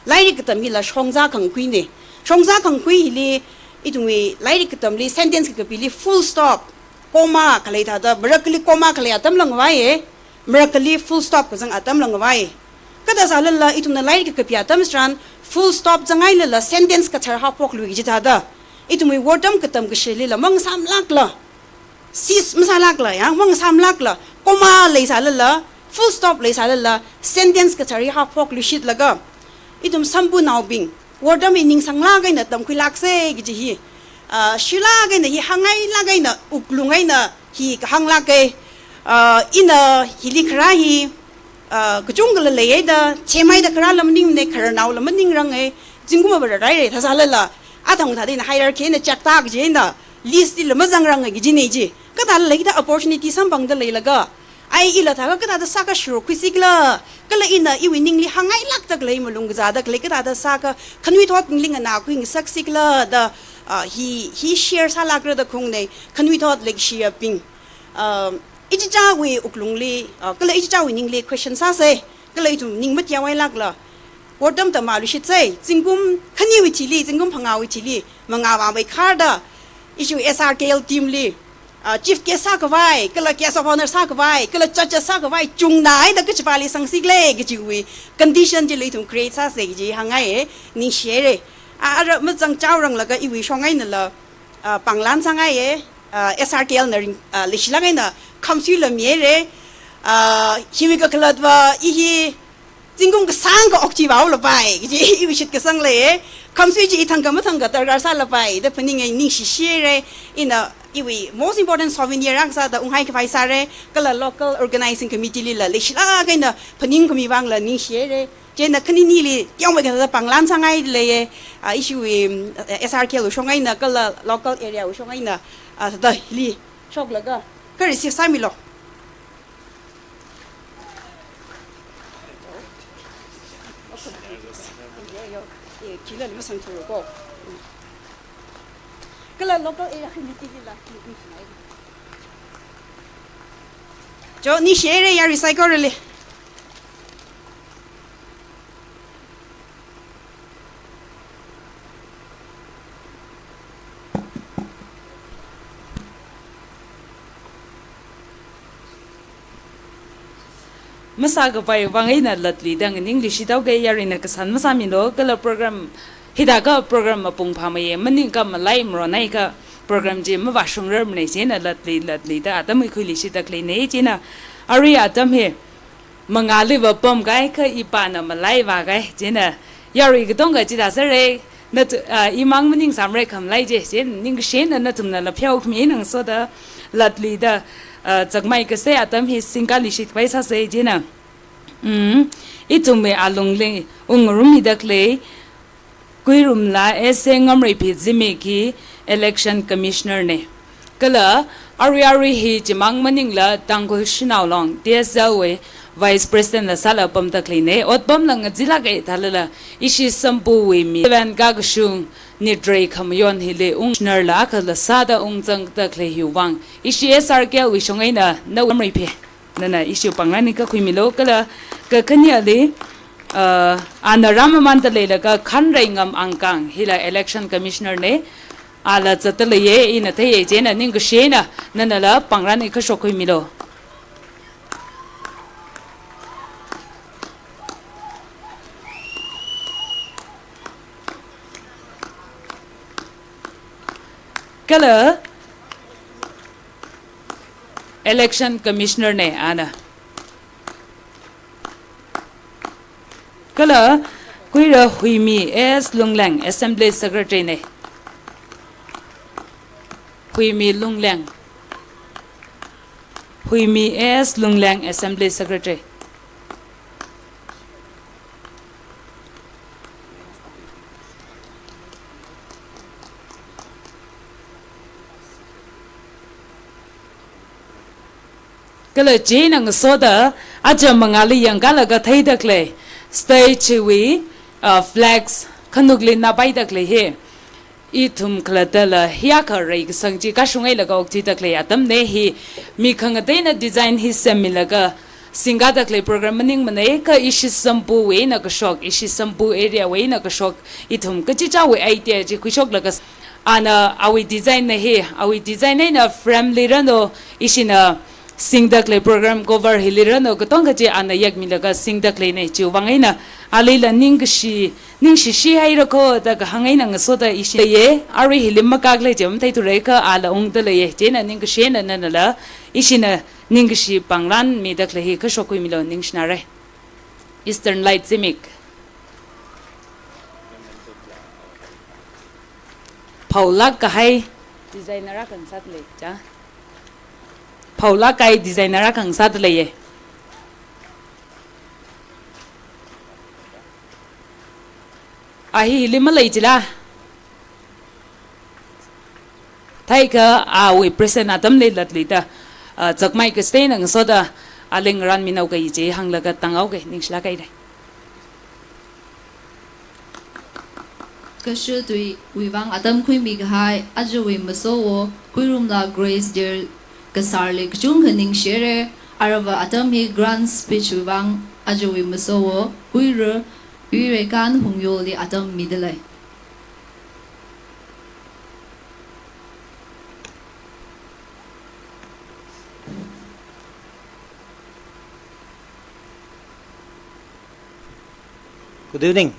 Lairik katam hila shongza khangakhuina. Shongza khangakhui hili, ithumwui lairik katamli sentence kakapili full stop, comma khalei thāda, marakhali comma khalei atamla ngavai, marakhali full stop kazang atamla ngavai. Kathā sālala ithumna lairik kakapi atam tharan full stop zangngailala sentence kathar haophokluiki jithāda, ithumwui wortam katam kashilila mangasāmlākla, cease masālākla, ya, mangasāmlākla, comma leisālala, full stop leisālala, sentence kathar hi haophokluishitlaga, ithum samphangnaobing, wortam hi ningsanglāk eina tamkhuilāksa kaji hi, ah, shilāk eina hi hāngngailāk eina wuklung eina hi kahānglāka. Ah, ina hili kharā hi, ah, kachungkhala leiya da, themai da kharāla maningmana, khararnaola maningranga, zingkum avā rāraira thā sālala, athang thāda ina hierarchy eina chakta kaji eina, list lila mazangranga kajina chi. Kathāla leida opportunity samphangda leilaga, ai ila thākha kathāda sākha shurkhuisi khala, kala ina iwui ningli hāngngailākda khalei, malung kazāda khalei kathāda sākha khanuithot ningli nganākhui ngasaksi khala da, ah, hi, hi share sālākra da khaungna, khanuithot leikashiyabing. Ah, ichichāwui wuklungli, ah, kala ichichāwui ningli question sāsa, kala ithum ning mateongailākla, wortam tamvāluishitsa, zingkum khaniwui thili, zingkum phangāwui thili, mangā vāmeikharda, ishi S R K L team li, ah, chief guest sākhavai, kala guest of honour sākhavai, kala judges sākhavai, chungnaida kachipāli sangsi khala kajiwui condition chila ithum create sāsa kaji hāngngai, ningshihaira. Ah, ara mazangchaoranglaga iwui shong einala, ah, pānglan sāngaiya, ah, S R K L na ring, ah, leishilāk eina khamsui lāmihaira, ah, hiwui kakhalatva i hi zingkum kasāngkha okthui vāhaolapai kaji iwui shitkasang leiya. Khamsui chi i thangkha mathangkha darkar sālapai da phaninga, ningshishihaira. Ina iwui most important souvenir akha sāda unghai khavai sāra, kala local organizing committee lila leishilāk eina phaningkhami vangla ningshihaira. Chieina khaninili teomeikha thāda pānglan sāngai leiya, ah, ishiwui, mm, S R K L wui shong eina kala local area wui shong eina, ah, thāda hili shoklaga kha receive sāmilu. Kala local area committee lila. Jo, ningshihaira yarui saikorali. Masākapai vang eina latluida nganingluishit haoga, yaruina kasān masāmilu, kala program, hithākha program mapung phāmeiya, maningakha malai maronhaikha program chi mavāshungrarmana, chieina latlui latluida atam hi khuiluishitda khaleina. Chieina arui atam hi mangāli vāpamkahai kha ipāna malai vākahai, chieina yarui katonga chithā sāra, natu-, ah, imang maningsāmara khamalai chi, chieina ningkashi eina nathumnala pheokhami eina ngasoda latluida, ah, zakmai kasā atam hi singkaluishit khavai sāsa. Chieina, mm, ithumwui alungli ungngarumida khalei Kuirumla S A Ngamreiphi Zimik hi Election Commissioner na. Kala arui arui hi chimang maningla Tangkhul Shanao Long, T S L wui Vice President la sāla pamda khaleina, otpamla ngazilāka thālala, ishi Sampuwui mi seven kakashung Nitrei Khamayon hili ung Commissioner la akhala sāda ungzangda khalei hiwui vang, ishi S R K L wui shong eina nawui lamreiphei, nana ishi pāngranni kakhuimilu. Kala kakhaneli, uh, ana rāmamanda leilaga Khanreingam Angkang, hila Election Commissioner na, ala zatda leiya, ina theiya, chieina ningkashi eina nanala pāngranni kashok khuimilu. Kala Election Commissioner na ana. Kala Kuira Huimi S Lungleng, Assembly Secretary na. Huimi Lungleng. Huimi S Lungleng, Assembly Secretary. Kala chieina ngasoda aja mangāli yangkalaga theida khalei state chiwui, uh, flags khanukli napaida khalei hi. Ithum khalattala hiyākha reikasang chi kashungailaga okthuida khalei atamna hi, mi khangateina design hi semmilaga singkāda khalei program maningmana, kha ishi Sampuwui eina kashok, ishi Sampu area wui eina kashok, ithum kachichāwui idea chi khuishoklaga ana awui design na hi, awui design eina frame li rānu, ishina singda khalei program cover hili rānu, katonga chi ana yakmilaga singda khaleina, chiwui vang eina alila ningkashi, ningshishi haira kho da kahāng eina ngasoda ishi leiya, arui hili makā khalei chi matheithura kha ala ungda leiya, chieina ningkashi eina nanala ishina ningkashi pāngranmida khalei hi kashok khuimilu, ningshinara. Eastern Light Zimik. Phaolāk kahai designer akha ngasāda lei, cha. Phaolāk kahai designer akha ngasāda leiya. A hili malei chila. Theiakha awui present atamli latluida, ah, zakmai kastena ngasoda, aling ranminao kaji hānglaga tānghaoga, ningshilāk haira. Kashu tuiwui vang atam khuimi kahai, ajawui masowo, Kuirumla Grace Dear kasārli kachungkha ningshira, aruiva atam hi grand speech wui vang, ajawui masowo, Kuiru, Yuireikan Hungyoli atam mida lei. Good evening.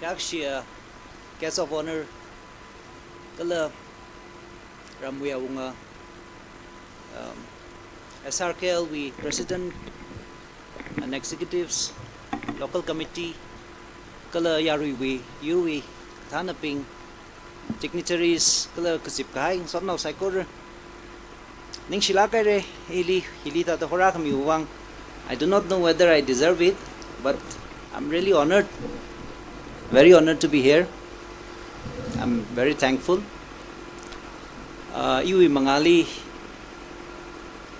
Yakshi, uh, guest of honor, kala ramwui awunga, um, S R K L wui president and executives, local committee, kala yaruiwui, yurwui, thānabing, dignitaries, kala kazip kahai ngasotnao saikora. Ningshilāk haira, hili, hili thāda horākhamiwui vang. I do not know whether I deserve it, but I'm really honored, very honored to be here. I'm very thankful. Uh, iwui mangāli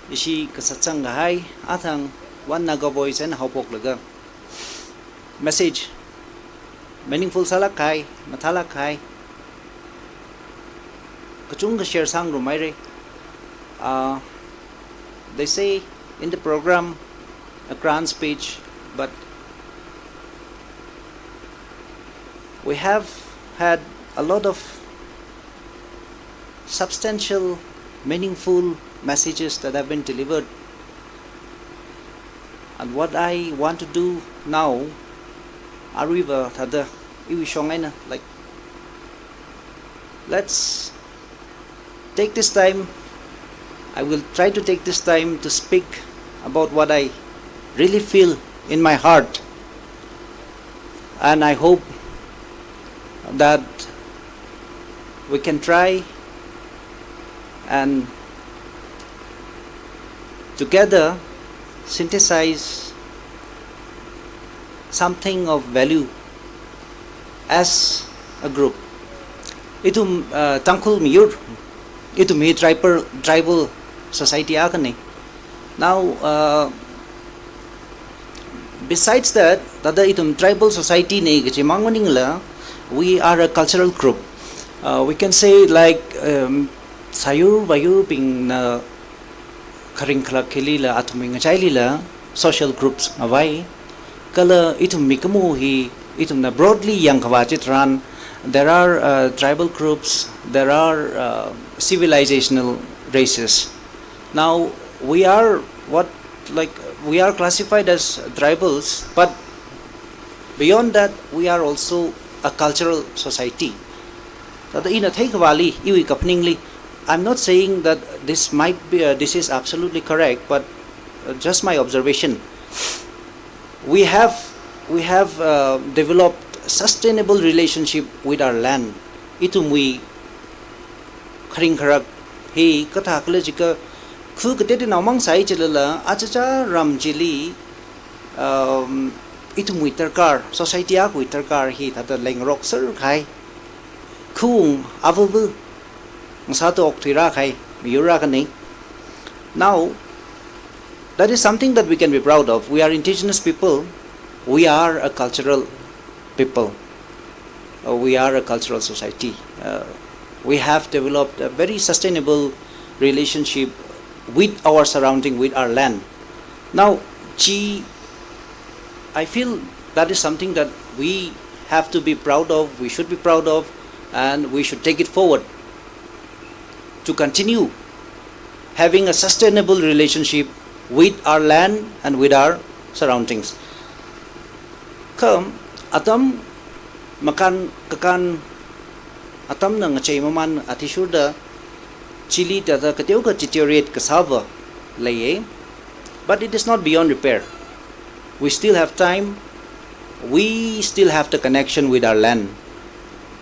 ishi kasatsang kahai, athang One Naga Voice eina haophoklaga message meaningful sālāk kahai, mathālāk kahai kachungkha share sāngarumhaira. Uh, they say in the program a grand speech, but we have had a lot of substantial, meaningful messages that have been delivered. And what I want to do now, aruiva thāda iwui shong eina, like, let's take this time. I will try to take this time to speak about what I really feel in my heart. And I hope that we can try and together synthesize something of value as a group. Ithum, uh, Tangkhul miyur, ithum hi tribal, tribal society akhana. Now, uh, besides that, thāda ithum tribal society na kaji mang maningla, we are a cultural group. Uh, we can say, like, um, sāyur vāyurbingna kharing khalak hilila, athum ngachailila social groups ngavai. Kala ithum mikumo hi, ithumna broadly yangkhavā chitharan, there are, uh, tribal groups, there are, uh, civilizational races. Now, we are what, like, we are classified as tribals, but beyond that, we are also a cultural society. Thāda ina theikhavāli, iwui kaphaningli, I'm not saying that this might be, uh, this is absolutely correct, but, uh, just my observation. We have, we have, uh, developed sustainable relationship with our land. Ithumwui kharing kharak hi kathā khala jiakha, khu kateoteonao mang sāi chilala, achacha ram chili, um, ithumwui darkar, society akhawui darkar hi thāda leingarokser kahai. Khawung avāva, ngasāda okthuira kahai miyur akhana. Now, that is something that we can be proud of. We are indigenous people. We are a cultural people. Uh, we are a cultural society. Uh, we have developed a very sustainable relationship with our surrounding, with our land. Now, chi, I feel that is something that we have to be proud of, we should be proud of, and we should take it forward to continue having a sustainable relationship with our land and with our surroundings. Kha atam makān kakān atamna ngachei mamān athishurda chili thāda kateokha deteriorate kasāva leiya, but it is not beyond repair. We still have time. We still have the connection with our land.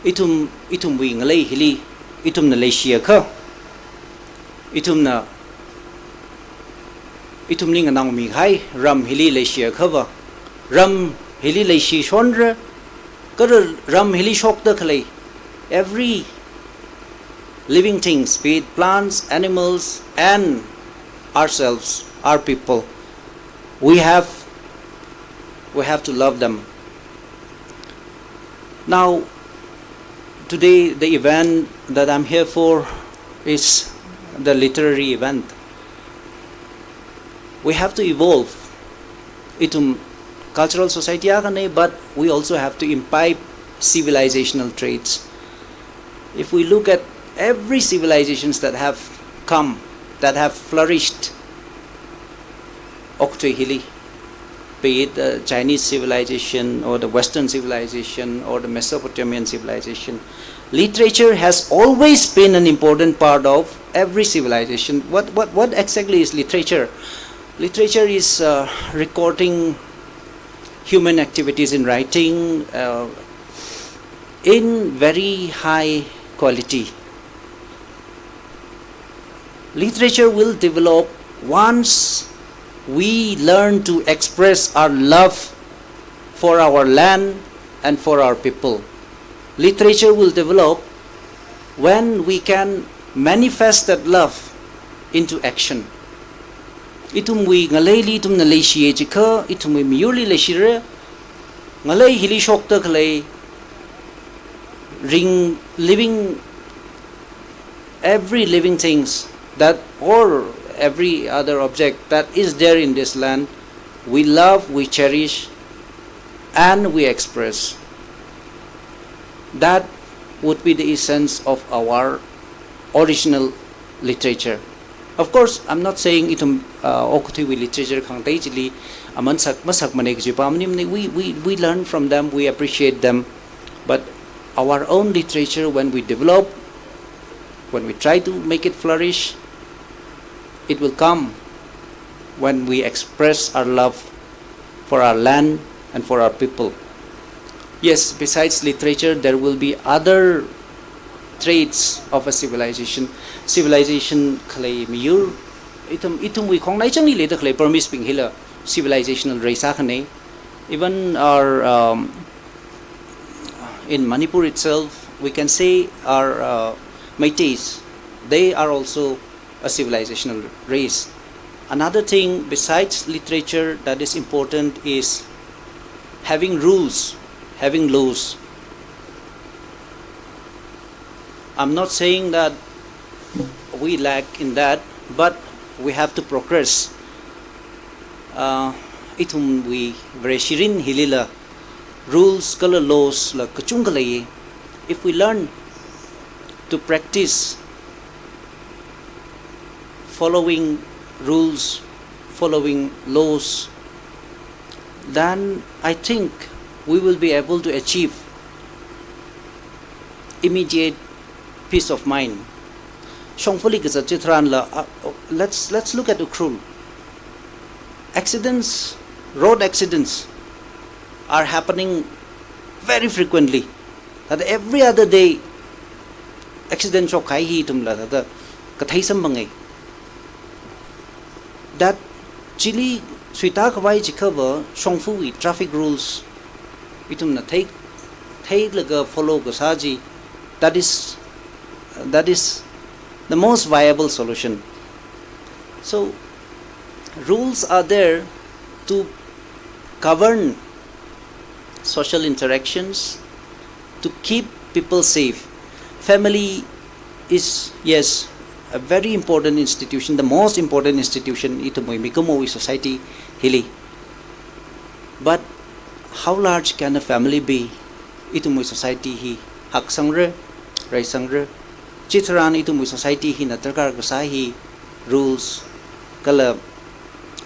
Ithum, ithumwui ngalei hili, ithumna leishiakha, ithumna, ithumli nganaomi kahai ram hili leishiakhava, ram hili leishishonra, kha ram hili shokda khalei every living things, be it plants, animals, and ourselves, our people, we have, we have to love them. Now, today the event that I'm here for is the literary event. We have to evolve. Ithum cultural society akhana, but we also have to imbibe civilizational traits. If we look at every civilizations that have come, that have flourished okathui hili, be it the Chinese civilization or the Western civilization or the Mesopotamian civilization, literature has always been an important part of every civilization. What, what, what exactly is literature? Literature is, uh, recording human activities in writing, uh, in very high quality. Literature will develop once we learn to express our love for our land and for our people. Literature will develop when we can manifest that love into action. Ithumwui ngaleili ithumna leishiya jiakha, ithumwui miyurli leishira, ngalei hili shokda khalei ring, living, every living things that, or every other object that is there in this land, we love, we cherish, and we express. That would be the essence of our original literature. Of course, I'm not saying ithum, uh, okathuiwui literature khangatei chili aman sak, masakmana kaji pamnimana. We, we, we learn from them, we appreciate them. But our own literature, when we develop, when we try to make it flourish, it will come when we express our love for our land and for our people. Yes, besides literature, there will be other traits of a civilization. Civilization khalei miyur, ithum, ithumwui khongnai changli leida khalei Burmese bing hila civilizational race akhana. Even our, um, in Manipur itself, we can say our, uh, Meiteis, they are also a civilizational race. Another thing besides literature that is important is having rules, having laws. I'm not saying that we lack in that, but we have to progress. Uh, ithumwui Vareshi mirin hilila rules kala laws la kachungkha lei. If we learn to practice following rules, following laws, then I think we will be able to achieve immediate peace of mind. Shongfali kazat chitharanla, uh, let's, let's look at Ukhrul. Accidents, road accidents are happening very frequently. That every other day, accident shokkahai hi ithumla, that kathei samphanga. That chili suita khavai chikhava shongfawui traffic rules ithumna thei, theilaga follow kasā chi, that is, that is the most viable solution. So, rules are there to govern social interactions, to keep people safe. Family is, yes, a very important institution, the most important institution ithumwui mikumowui society hili. But how large can a family be? Ithumwui society hi haksangra, raisangra. Chitharan ithumwui society hina darkar kasā hi rules kala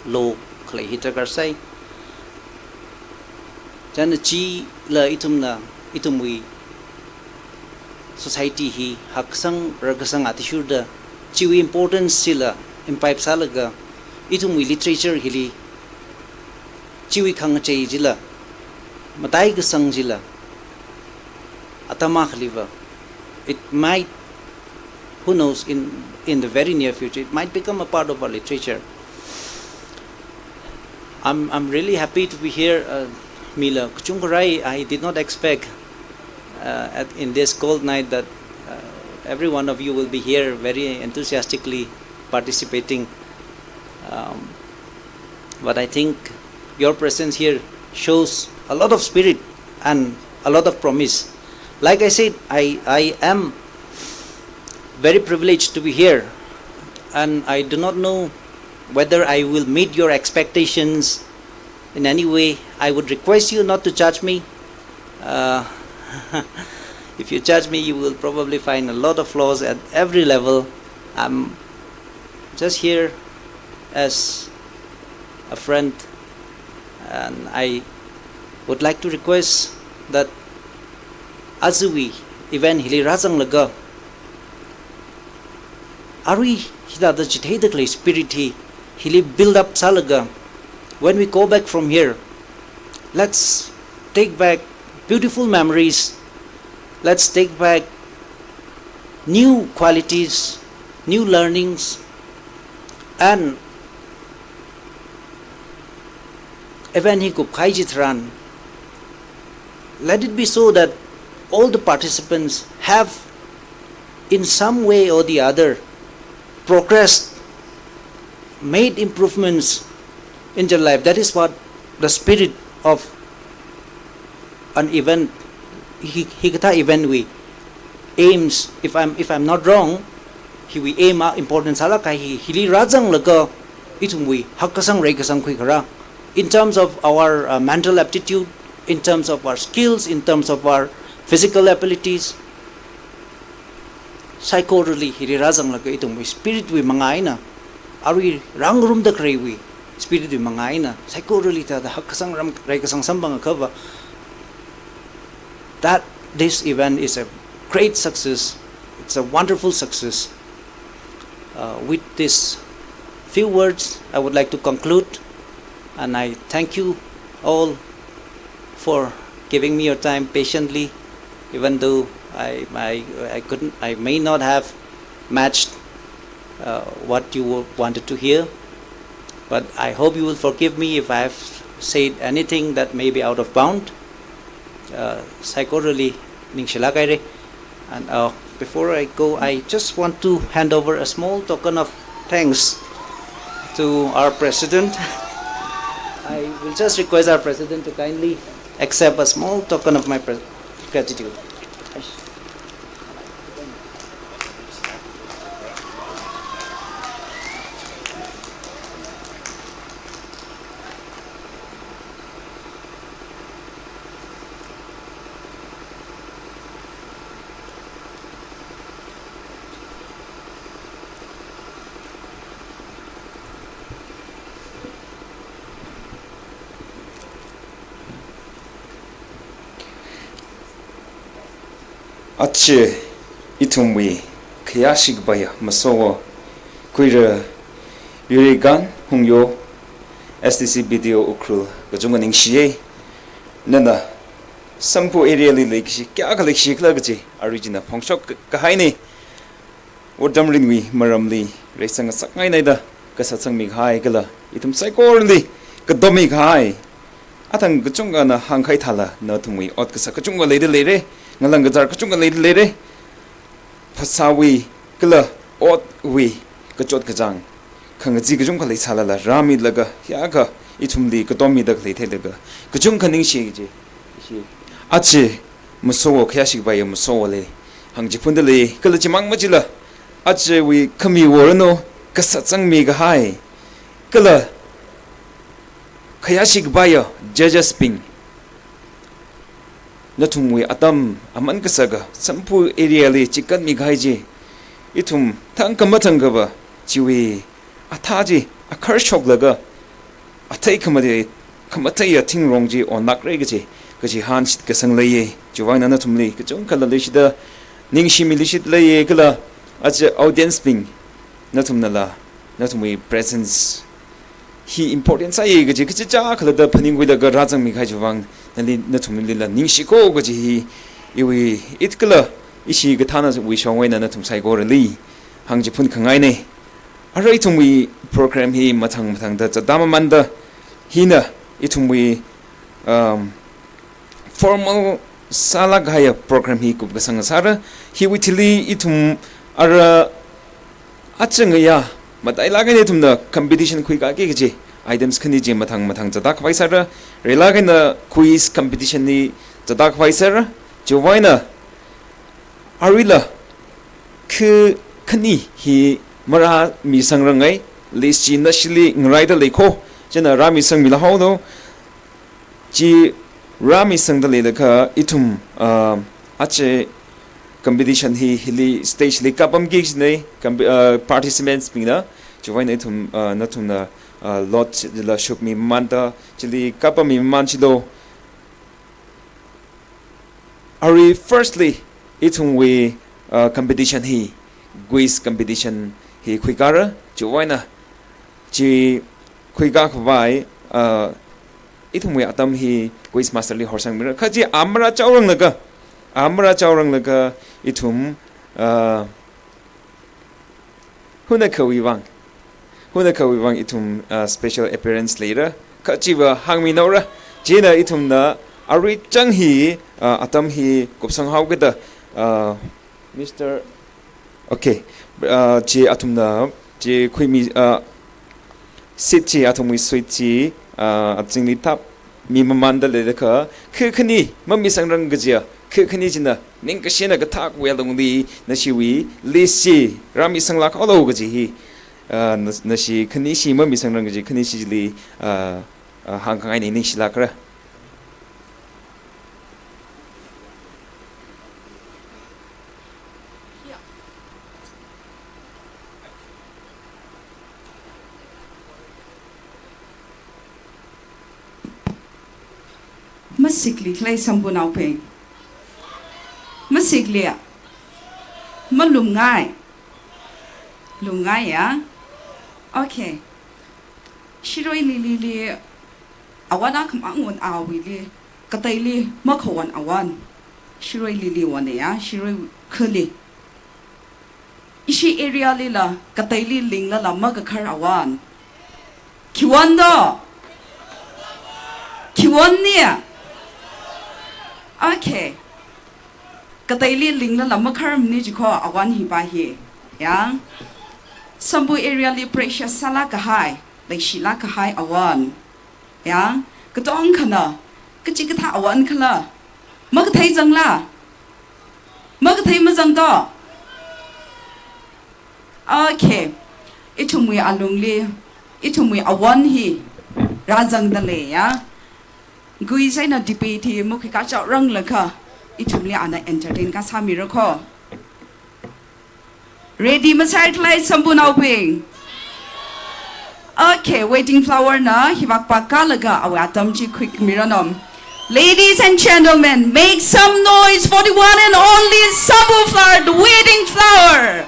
law khalei hi darkar sai. China chila ithumna, ithumwui society hi haksang rakasang athishurda chiwui importance chila imbibe sālaga, ithumwui literature hili chiwui khangachei chila, matai kasang chila, atam akhaliva, it might, who knows, in, in the very near future, it might become a part of our literature. I'm, I'm really happy to be here. Uh, mila kachungkha rai, I did not expect, uh, at, in this cold night that, uh, every one of you will be here very enthusiastically participating. Um, but I think your presence here shows a lot of spirit and a lot of promise. Like I said, I, I am very privileged to be here, and I do not know whether I will meet your expectations in any way. I would request you not to judge me. Uh, if you judge me, you will probably find a lot of flaws at every level. I'm just here as a friend, and I would like to request that aruiwui event hili rāzanglaga, arui hithāda chitheida khalei spirit hi hili build up sālaga, when we go back from here, let's take back beautiful memories. Let's take back new qualities, new learnings, and event hi kupkahai chitharan, let it be so that all the participants have, in some way or the other, progressed, made improvements in their life. That is what the spirit of an event, hi, hikathā event wui aims, if I'm, if I'm not wrong, hiwui aim a important sālāk kahai hi, hili rāzanglaga ithumwui hakkasang reikasang khuikharā, in terms of our, uh, mental aptitude, in terms of our skills, in terms of our physical abilities, psychorally hili rāzanglaga ithumwui spirit wui manga eina, arui rāngarumda khaleiwui spirit wui manga eina, psychorally thāda hakkasang ram reikasang samphang akhava, that this event is a great success. It's a wonderful success. Uh, with these few words, I would like to conclude, and I thank you all for giving me your time patiently, even though I, I, I couldn't, I may not have matched, uh, what you wa-, wanted to hear. But I hope you will forgive me if I have said anything that may be out of bound. Uh, psychorally ningshilāk haira. And, uh, before I go, I just want to hand over a small token of thanks To our president, I will just request our president to kindly accept a small token of my pre-, gratitude. Aja ithumwui khayāshi kapaiya masowo khuira Yurigan Hungyo, S D C B D O Ukhrul, kachungkha ningshiya. Nana Samphu area li leikashi kayākha leikashi khala kaji arui china phongshok kahaina. Otram mirinwui maramli reisang ngasakngaina da kasā sangmi kahai kala ithum saikorali katommi kahai. Athang kachungkhana hāngkahai thāla nathumwui ot kasā kachungkha leida leira, ngalang kazār kachungkha leida leira. Phasāwui kala otwui kachot kachāng khangachee kachungkha leisālala rāmilaga hiyākha ithumli katommida khalei theilaga kachungkha ningshi kaji. Aja masowo khayāshi kapaiya masowoli hāngchiphunda lei, kala chimang machila ajawui khami woranu kasā sangmi kahai kala khayāshi kapaiya judges bing, nathumwui atam aman kasaka Samphu area li chikatmi kahai chi ithum thangkha mathangkhava chiwui athā chi akhar shoklaga athei khamatei, khamateiya thingrong chi onlākra kaji, kaji hāngshit kasang leiya. Chiwuivang eina nathumli kachungkhala leishida ningshimilishit leiya kala aja audience bing nathumnala nathumwui presence hi important sāya kaji kachichā khalatta phaningkhuilaga rāzangmi kahai chiwuivang nali nathumlila ningshiko kaji hi iwui it kala ishi kathānawui shongwui eina nathum saikorali hāngchiphun khangaina. Arui ithumwui program hi mathang mathangda zatda mamanda hina ithumwui, um, formal sālāk kahaiya program hi kupkasang sāra. Hiwui thili ithum ara aja ngayā matailāk eina ithumna competition khuikaki kaji items khani chi mathang mathang zatda khavai sāra. Reilāk eina quiz competition hi zatda khavai sāra. Chiwuivang eina aruila khi khani hi marāmisangranga, list chi nashili ngaraida leiko, china rāmisangmila haolu. Chi rāmisangda leilakha ithum, ah, aja competition hi hili stage li kapamki kajina, comp-, ah, participants bingna, chiwuivang eina ithum, ah, nathumna, ah, lot chila shukmi mamanda, chili kapammi maman chilo. Arui firstly, ithumwui, uh, competition hi, quiz competition hi khuikara, chiwuivang eina chi khuikā khavai, uh, ithumwui atam hi quiz master li horsangmira. Kha chi amara chaoranglaga, amara chaoranglaga ithum, uh, hunakhawui vang, hunakhawui vang ithum, uh, special appearance leira. Kha chiva hāngminaora. China ithumna arui chang hi, uh, atam hi kupsang haokida, uh, Mister Okay, uh, chi athumna chi khuimi, uh, seat chi athumwui seat chi, uh, azingli thapmi mamanda leilakha khi khani mamisangrang kajiya, khi khani china ningkashi eina kathak wui alungli nashiwui list chi rāmisanglāk haolu kaji hi, uh, na-, nashi khanishi mamisangrang kaji khanishi chili, uh, uh, hāngkhangaina, ningshilākra. Masikli khalei Samphanaobing. Masikli. Malumngai. Lumngaiya. Okay. Shirui Lily li awan akhamang won awuili, kateili makhawon awan. Shirui Lily won ya, Shirui khali. Ishi area lila kateili linglala makakhar awan. Khiwon do? Khiwon ni? Okay. Kateili linglala makharmani jikho awan hipa hi. Ya. Sambur area li precious sālāk kahai, leishilāk kahai awon. Ya, katongkhana, kachikathā awon khala, makathei zangla? Makathei mazang to? Okay. Ithumwui alungli, ithumwui awon hi rāzangda leiya. Gui saina debate hi makhuikachao ranglakha, ithumli ana entertain kasāmira ko. Ready masāi khala Sambur naobing? Okay, Waiting Flower na hivak pakalaga awui atam chi khuikmira nom. Ladies and gentlemen, make some noise for the one and only Sambur Flower, the Waiting Flower.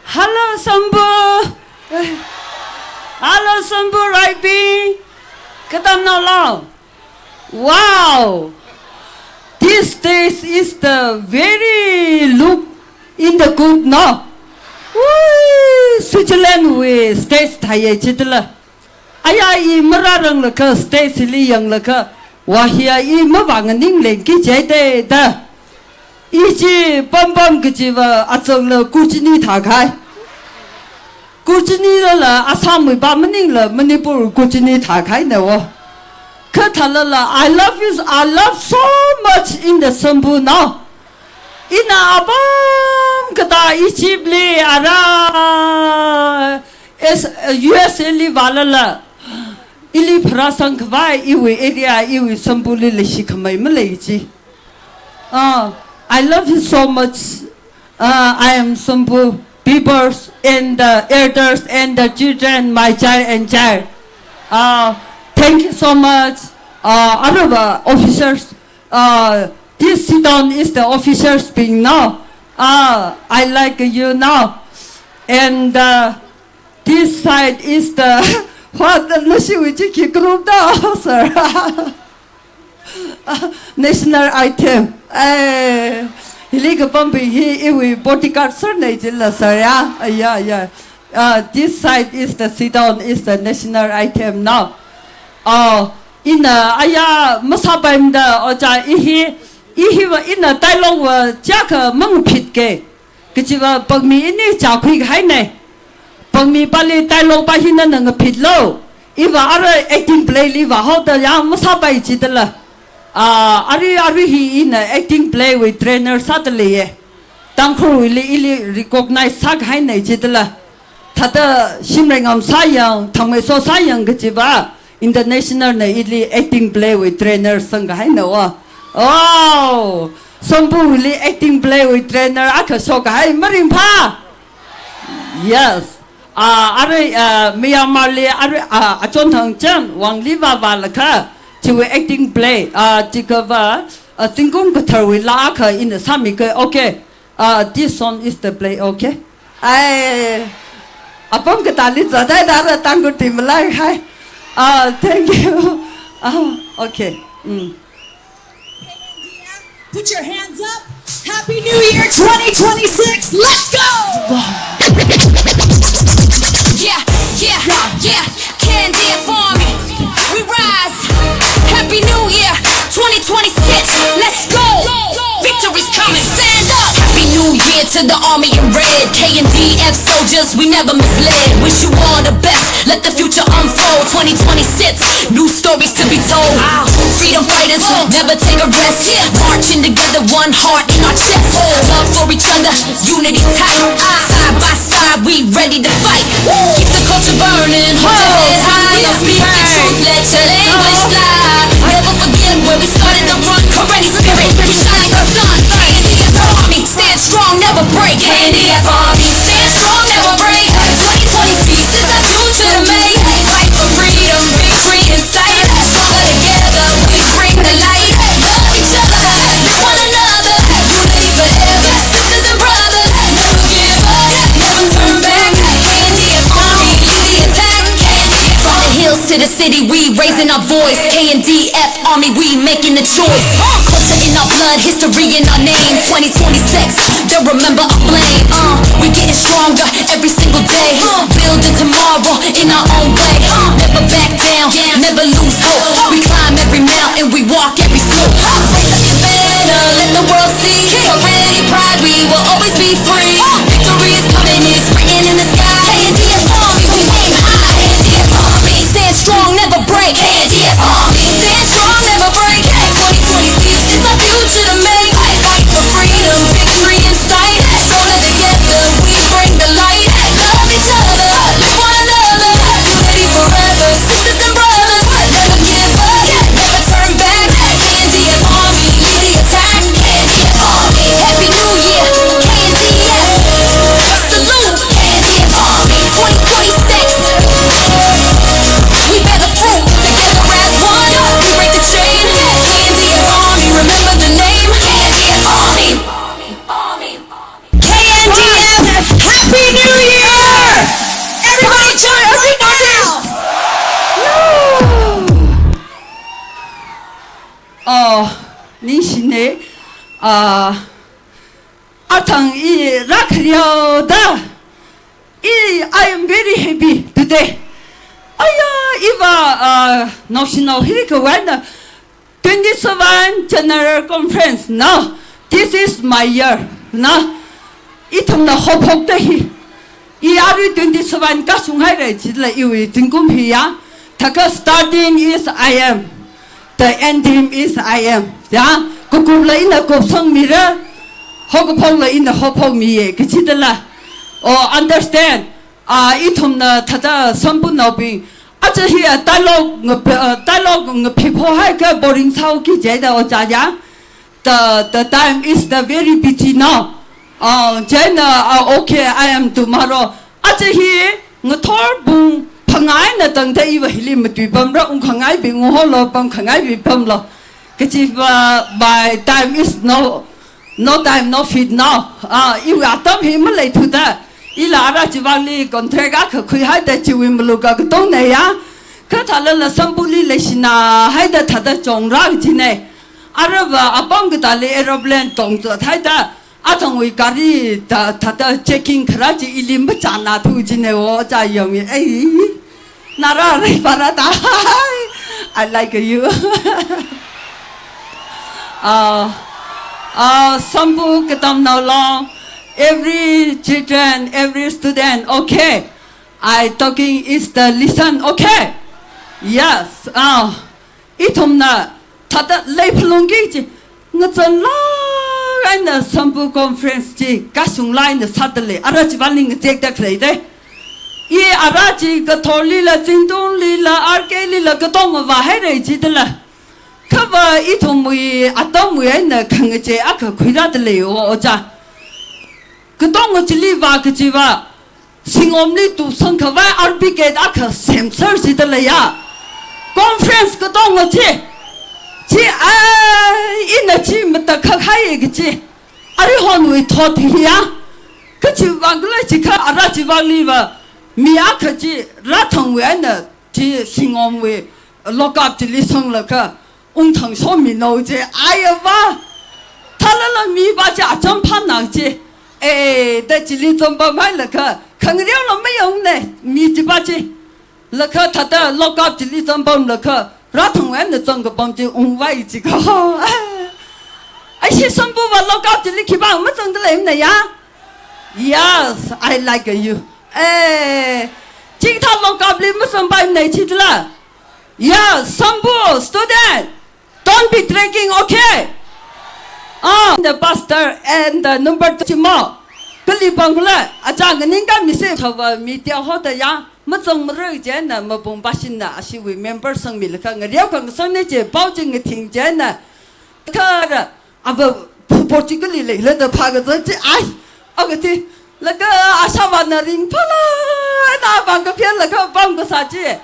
Hello, Sambur. Hello, Sambur Raibing. Katamnao lo? Wow. This stage is the very look in the good, no? Woo, Switzerland wui stage thāya chitla. Aya, i marāranglakha, stage li yanglaga, wa hiya i mavānganinglengki jai te da. I chi pampam kajiva achangla Kuchini thākahai. Kuchini lala Assam wui pa maningla Manipur Kuchini thākahaina wo. Kha thālala, I love you, I love so much in the Sambur now. Ina apam katā Egypt li ara, S-, U S A li vālala, ili pharāsang khavai, iwui area, iwui Sambur li leishikhamei malei chi. Uh, I love you so much. Uh, I am Sambur peoples and the elders and the children, my child and child. Uh, thank you so much. Uh, other officers, uh, this sit down is the officers bing now. Uh, I like you now. And, uh, this side is the, what, the National Witchy group now, sir. National item. Eh, hili kapampi hi iwui bodyguard sir nei jila sir ya. Ah, ya, ya. Uh, this side is the sit down, is the national item now. Uh, ina aya masāpaimada oja i hi, i hiva ina dialogue va chiyākha mangphit ke. Kajiva pangmi ini chākhui kahaina. Pangmi pali dialogue pa hi nana ngaphit lo. Iva ara acting play li vāhaoda ya masāpai chitala. Ah, ari, ari hi ina acting play wui trainer sāda leiya. Tangkhulwuili ili recognize sākahaina chitala. Thāda Shimreingam sāyang, Thangmeiso sāyang kajiva international na ili acting play wui trainer sangkahaina wa. Wow! Sambur wuli acting play wui trainer akha shokahai maringpha. Yes. Ah, arui, ah, Myanmar li arui, ah, achon thang chan wangli vāvālakha, chiwui acting play, ah, chikava, ah, zingkum katharwui laa akha ina sāmika. Okay. Uh, this song is the play, okay? Ai, apam katāli zatai dara Tangkhul team lai hai. Uh, thank you. Uh, okay. Mm. Put your hands up. Happy New Year twenty twenty-six. Let's go! Yeah, yeah, yeah. K N D F Army, we rise. Happy New Year, twenty twenty-six. Let's go. Victory's coming. Stand up. Happy New Year to the army in red. K N D F soldiers, we never misled. Wish you all the best. Let the future unfold. Twenty twenty-six, new stories to be told. Freedom fighters, never take a rest. Marching together, one heart in our chest. Love for each other, unity tight. Side by side, we ready to fight. Keep the culture burning, hold your head high. Speak the truth, let your language fly. Never forget where we started the run. Karenni spirit, we shine like the sun. K N D F Army, stand strong, never break. K N D F Army, stand strong, never break. Twenty twenty-six is our future to make. Fight for freedom, victory in sight. Don't let it To the city, we raising our voice. K N D F Army, we making the choice. Uh, culture in our blood, history in our name. Twenty twenty-six, they'll remember our flame. Uh, we getting stronger every single day. Uh, building tomorrow in our own way. Uh, never back down, never lose hope. We climb every mountain, we walk every slope. Uh, raise up your banner, let the world see. Already pride, we will always be free. Uh, victory is coming, it's written in the sky. K N D F Army, we aim high. K N D F Army, stand strong, never break. K N D F Army, stand strong, never break. Twenty twenty-six, it's our future to make. Fight for freedom, victory in sight. Stronger together, we bring the light. Love each other, lift one another. Unity forever, sisters and brothers. Never give up, never turn back. K N D F Army, lead the attack. K N D F Army, Happy New Year. K N D F, salute. K N D F Army, twenty twenty-six. We bear the fruit, together as one. We break the chain. K N D F Army, remember the name. K N D F Army. K N D F, Happy New Year! Everybody join, everybody! Oh, ningshine. Ah, athang i rākhayao da. I, I am very happy today. Aya, iva, ah, naoshinao hi kawai na twenty-seven General Conference. Now, this is my year. Na, ithumna haophokta hi. I arui twenty-seven kashung haira chila iwui zingkum hi ya. Thākha starting is I am. The ending is I am. Ya, kakupla ina kupsangmira, haokaphokla ina haophokmiya, kachidala. Oh, understand. Ah, ithumna thāda sampunaobing. Aja hi a dialogue ngap-, ah, dialogue ngaphipho haikha boring sāhaoki jida ojā ya. The, the time is the very busy now. Ah, chieina, ah, okay, I am tomorrow. Aja hi ngathor pung phangā eina tangda iva hili matuipamra, ungkhangaibi nguholo, pamkhangaibi pamlo. Kachiva, my time is no, no time, no fit now. Ah, iwui atam hi maleithuda. Ila ara chivangli contract akha khuihaida chiwui malukha katongna ya. Kha thālala sampuli leishina haida thāda chongra kajina. Arava apam katāli aeroplane tongzat haida, athangwui gari ta, thāda checking kharā chi ili machānathu jina ojā yangmi. Ei, nara rai para ta. I like you. Ah, ah, sampu katamnao long, every children, every student, okay. I talking is the listen, okay? Yes. Ah, ithumna thāda leiphalungki chi, ngazanlāk eina sampu conference chi kashunglāk eina sādalei. Ara chivangli ngazekda khalei de. I ara chi kathorlila, zingtunglila, arkelila, katongva haira chidala. Khava ithumwui atamwui eina khangachei akha khuirādalei o, ojā. Katong chili vākachiva, singomli tupsang khavai R P K akha semser chidaleiya. Conference katong chi. Chi, ai, ina chi matakhak haiya kachi. Arihonwui thot hiya. Kachivang khala chikha ara chivangliva, mi akha chi rāthangwui eina chi singomwui lock up chili sanglaga ungthang shomino je, ayava. Thālala miva chi acham phāna je. Eh, da chili zomba mailaga, khangareola mayongne, mi chiva chi. Laga thāda lock up chili zomba laga, rāthangwui eina zangkapam chi ungvai chikha. Aishi sampuva lock up chili khipā mazangdalei na ya? Yes, I like you. Eh, chikathā lock up li mazangpaimana chidala. Yeah, sampu student, don't be dragging, okay? Ah, the pastor and the number two chimo. Kali pangkula, achang ningkami se, thāva media hoda ya, mazangmara chieina mapung pashinna ashiwui member sangmilaga, ngareo khangasangna je, pao chi ngathing chieina. Kha, ava, phu political li leilada phākazat chi, ai, akha thi, laga ashāvāna ringphāla, na pangkaphen laga pamkasā chi.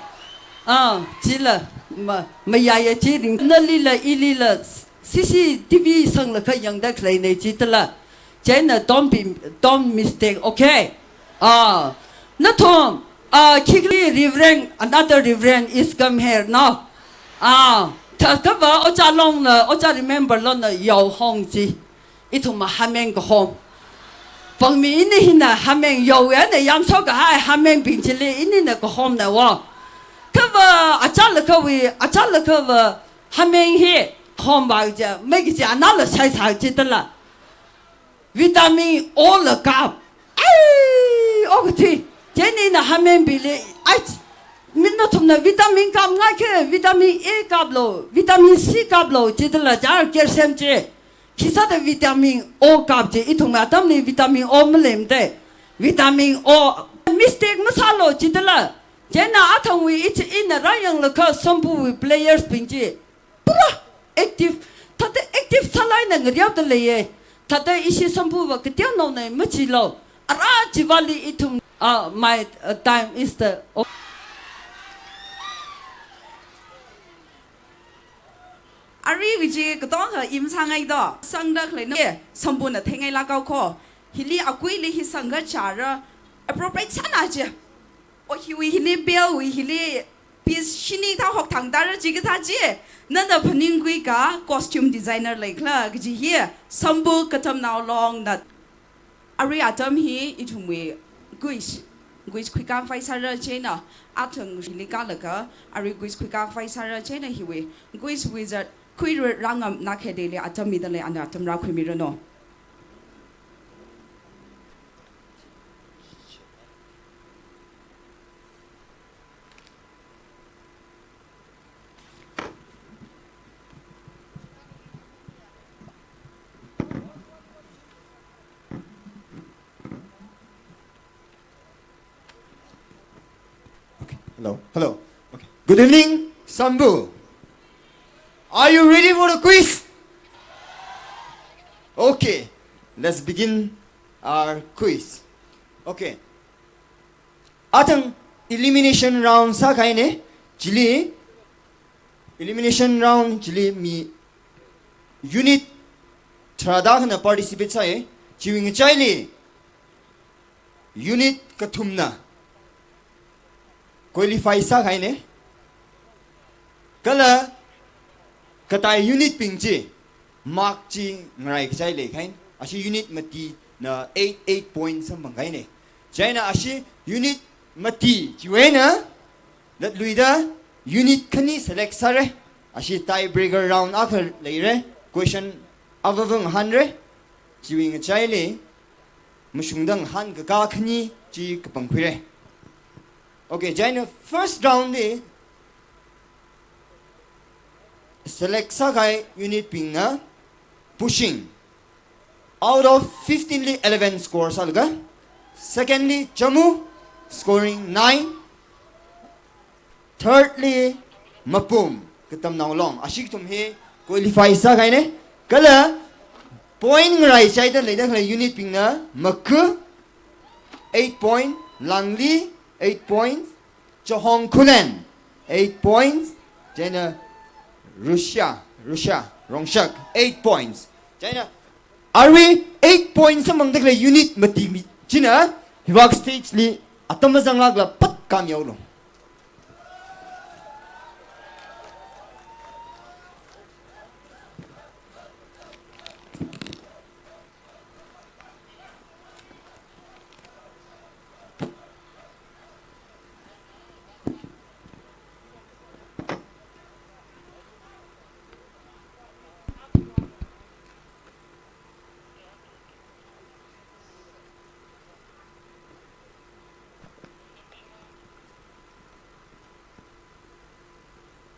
Ah, chila, ma, mayaya chi ring, nalila, ilila, C C T V sanglaga yangda khaleina chidala. Chieina don't be, don't mistake, okay? Ah, nathum, Ah, khikhi Reverend, another Reverend is come here now. Ah, thākha va Oja Longna, Oja Remember Longna yao hong chi. Ithum hameng kahom. Pangmi ini hina hameng yao ya ne yamsho kahai hamengbing chili inina kahomna wo. Kha va achālakhawui, achālakha va hameng hi hom va ja, mei kaji anala shaisa chitala. Vitamin O la kap. Ai, o kathi. Chieina ina hamengbingli, ai, mi nathumna vitamin kap ngaikhe, vitamin A kaplo, vitamin C kaplo, chitala jar calcium chi. Khisāda vitamin O kap chi, ithum atamli vitamin O maleimada. Vitamin O mistake masālo chitala. Chieina athangwui ichi ina rāyanglakha Sambuwui playersbing chi pura active, thāda active sālaina ngariaoda leiye. Thāda ishi Sambu va kateonaona machilo. Ara chivali ithum, ah, my, uh, time is the o- Ari kaji katonga imsāngai do. Sangda khalei no. Sambuna thengai lakao ko. Hili akuili hi sangga chara. Appropriate sāna je. O hiwui hili bellwui hili piece shini thā hok thang tara jikathā chi. Nana phaningkhui ka costume designer leikhala kaji hi. Sambu Katamnao Longna. Arui atam hi ithumwui quiz. Quiz khuikakvai sāra chieina. Athang hili kālaga. Arui quiz khuikakvai sāra chieina hiwui. Quiz wizard khuirarangam na khedeli atam mida lei ana atam rākhuimiranu. Okay. Hello. Hello. Okay. Good evening, Sambu. Are you ready for the quiz? Okay. Let's begin our quiz. Okay. Athang elimination round sākahaina, chili elimination round chili mi unit tharāda akhana participate sāya, chiwui ngachaili unit kathumna qualify sākahaina. Kala katai unitbing chi mark chi ngarai kachai leikahaina. Ashi unit matina eight, eight points samphangkahaina. Chieina ashi unit mati chiwui eina latluida unit khani select sāra. Ashi tiebreaker round akha leira. Question avāva ngahānra. Chiwui ngachaili mashungda ngahānkakā khani chi kapangkhuira. Okay, chieina first round li select sākahai unitbingna Pushing. Out of fifteen li eleven score sālaga. Second li Chamu, scoring nine. Third li Mapum, Katamnao Long. Ashi kathum hi qualify sākahaina. Kala point ngarai chaida leida khalei unitbingna Maku, eight point, Langli, eight points, Chahong Khullen, eight points. Chieina Russia, Russia, Rongshak, eight points. Chieina arui eight points samphangda khalei unit mati mi china hiwui stage li atam mazanglākla pat kam yaolu.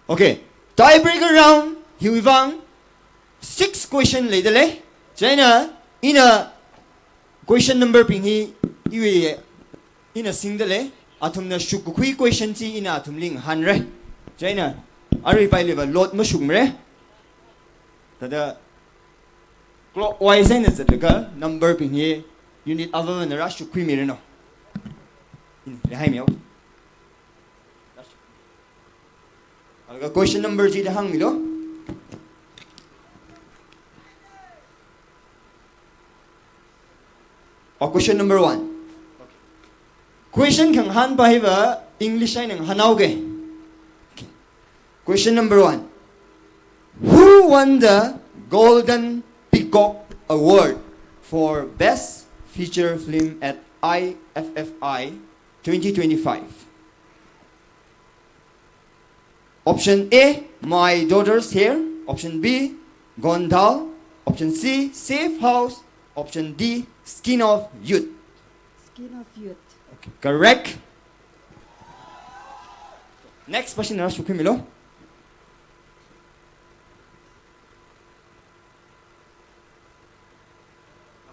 Okay, tiebreaker round hiwui vang six question leida lei. Chieina ina question number bing hi iwui ina singda lei. Athumna shukkakhui question chi ina athumli ngahānra. Chieina arui pailiva load mashukmara. Thāda clockwise eina zatlaga number bing hi unit avāvana rāshukkhuimiranu. Ina, lehaimiyao. Laga question number chili hāngmilu. Or question number one. Question khangahānpa hiva English eina ngahānhaoga. Okay. Question number one. Who won the Golden Peacock Award for Best Feature Film at I F F I twenty twenty-five? Option A, My Daughter's Hair. Option B, Gondal. Option C, Safe House. Option D, Skin of Youth. Skin of Youth. Okay, correct. Next question, rāshok khuimilu.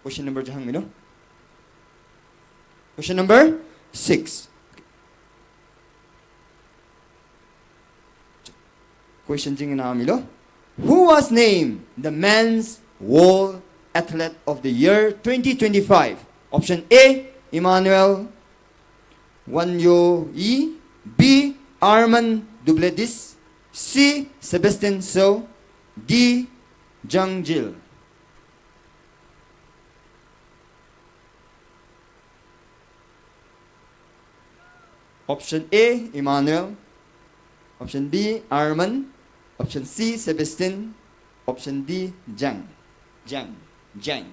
Question number chi hāngmilu. Question number six. Question chi nganāmilu. Who was named the Men's World Athlete of the Year twenty twenty-five? Option A, Emmanuel Wanyoi. B, Armand Duplantis. C, Sebastian Coe. D, Zhang Jil. Option A, Emmanuel. Option B, Armand. Option C, Sebastian. Option D, Zhang. Zhang. Zhang.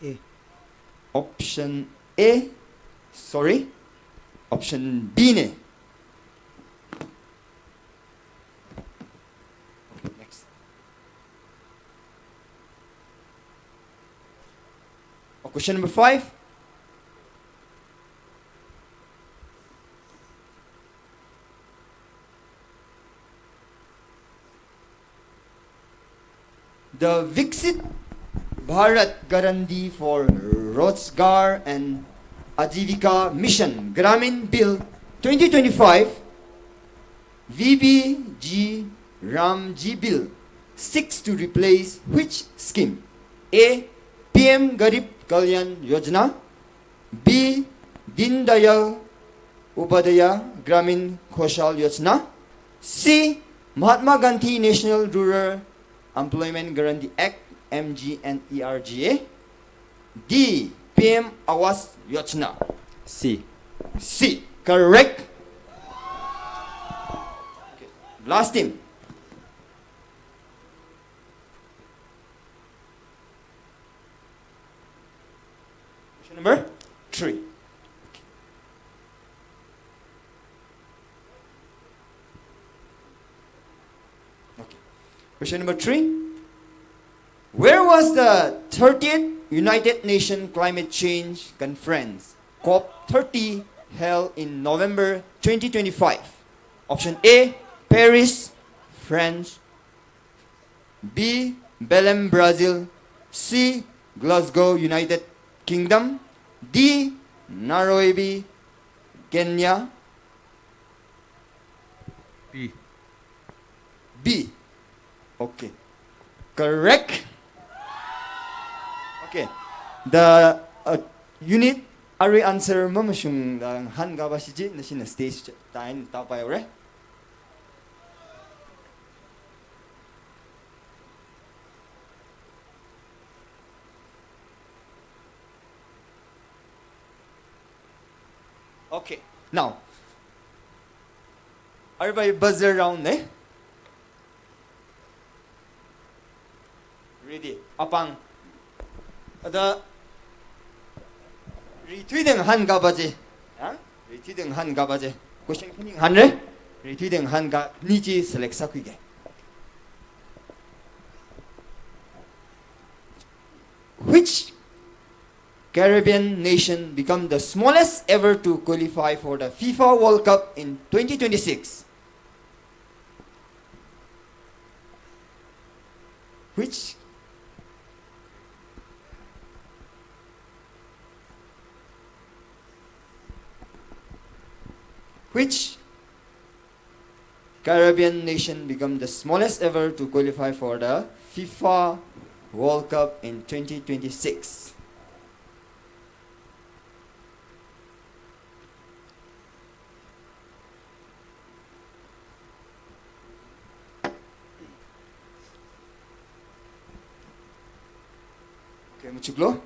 A. Option A. Sorry. Option B ne. Okay, next. Oh, question number five. The Viksit Bharat Guarantee for Rozgar and Ajivika Mission Gramin Bill twenty twenty-five, V B G Ramji Bill, seeks to replace which scheme? A, P M Garib Kalyan Yojana. B, Deen Dayal Upadhyaya Gramin Kaushal Yojana. C, Mahatma Gandhi National Rural Employment Guarantee Act, M G N E R G A. D, P M Awas Yojana. C. C, correct. Okay. Last team. Question number three. Okay. Question number three. Where was the thirtieth United Nations Climate Change Conference, COP thirty, held in November twenty twenty-five? Option A, Paris, France. B, Belém, Brazil. C, Glasgow, United Kingdom. D, Nairobi, Kenya. B. B. Okay. Correct. Okay. The, uh, unit arui answer mamashungda ngahānkapa shi chi, nashina stage chi tāin tāpaihaora. Okay. Now, arui buzzer round ne. Ready. Apāng. Ada rithuida ngahānkapa chi. Ha? Rithuida ngahānkapa chi. Question khani ngahānra. Rithuida ngahānka khani chi select sākhuiga. Which Caribbean nation become the smallest ever to qualify for the FIFA World Cup in twenty twenty-six? Which, which Caribbean nation become the smallest ever to qualify for the FIFA World Cup in twenty twenty-six? Chuklo.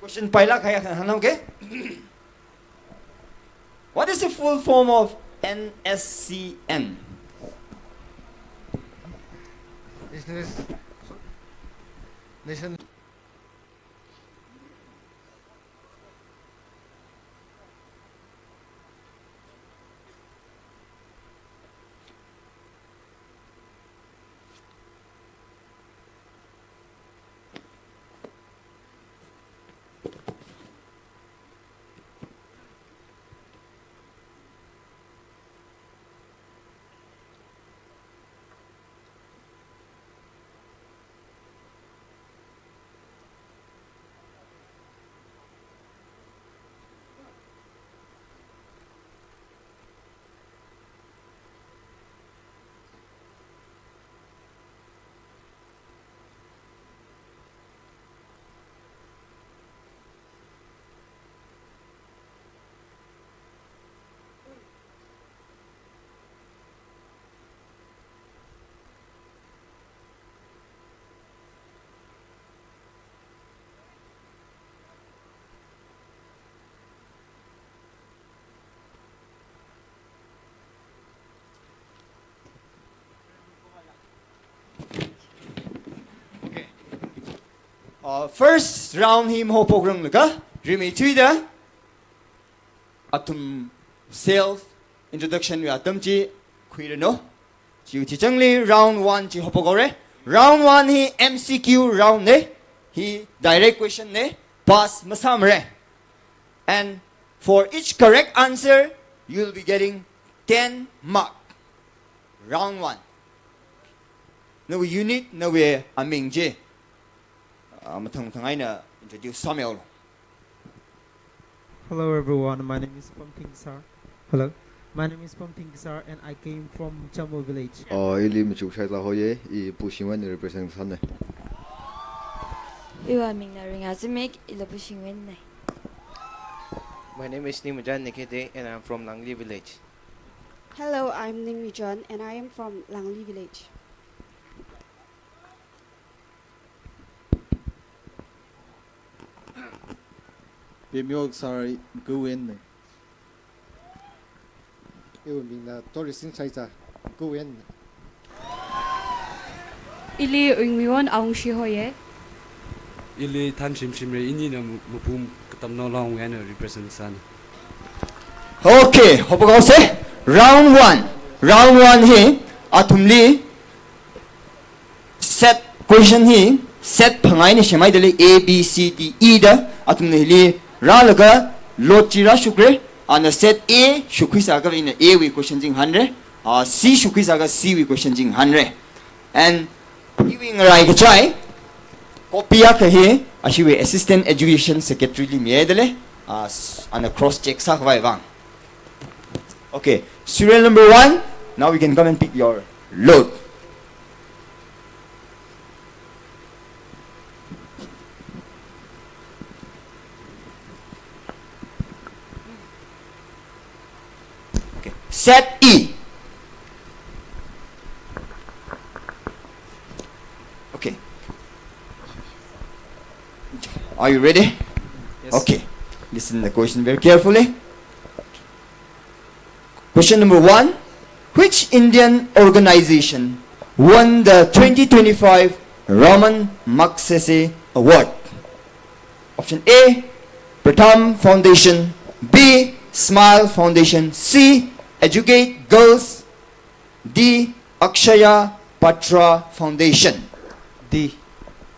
Question pailāk kahai hāngke. What is the full form of N S C N? National, National. Okay. Uh, first round hi mahaophokranglaga, rimeithuida athum self introduction wui atam chi khuiranu. Chiwui chitharanli round one chi haophokhaora. Round one hi M C Q round na, hi direct question na, pass masāmara. And for each correct answer, you'll be getting ten mark. Round one. Nawui unit, nawui aming chi, ah, mathang mathang eina introduce sāmihaolu. Hello everyone, my name is Pamting Sar. Hello, my name is Pamting Sar and I came from Chamul village. Oh, ili Machuk Shaiza hoiya, ipu Shingwen represent sāna. Iwui amingna Ringa Zimik, ila pu Shingwen na. My name is Nimajan Nikete and I'm from Langli village. Hello, I'm Ningmijan and I am from Langli village. Pemyok Sar Guen na. Iwui mingna Torising Shaiza Guen na. Ili Ringmiwon Aungshi hoiya. Ili Thanshim Shimre, inina Mu-, Mupum Katamnao Long eina represent sāna. Okay, haophokhaosa. Round one. Round one hi athumli set question hi set phangā eina semhaidalei, A, B, C, D, E da, athumna hili rālaga load chi rāshukra, ana set A shukhuisākha ina A wui question chi ngahānra, ah, C shukhuisākha C wui question chi ngahānra. And iwui ngarai kachai, copy akha hi, ashiwui Assistant Education Secretary li mihaidalei, ah, s-, ana cross check sākhavai vang. Okay, serial number one, now you can come and pick your load. Okay. Set E. Okay. Are you ready? Yes. Okay. Listen the question very carefully. Question number one. Which Indian organization won the twenty twenty-five Ramon Magsaysay Award? Option A, Pratham Foundation. B, Smile Foundation. C, Educate Girls. D, Akshaya Patra Foundation. D.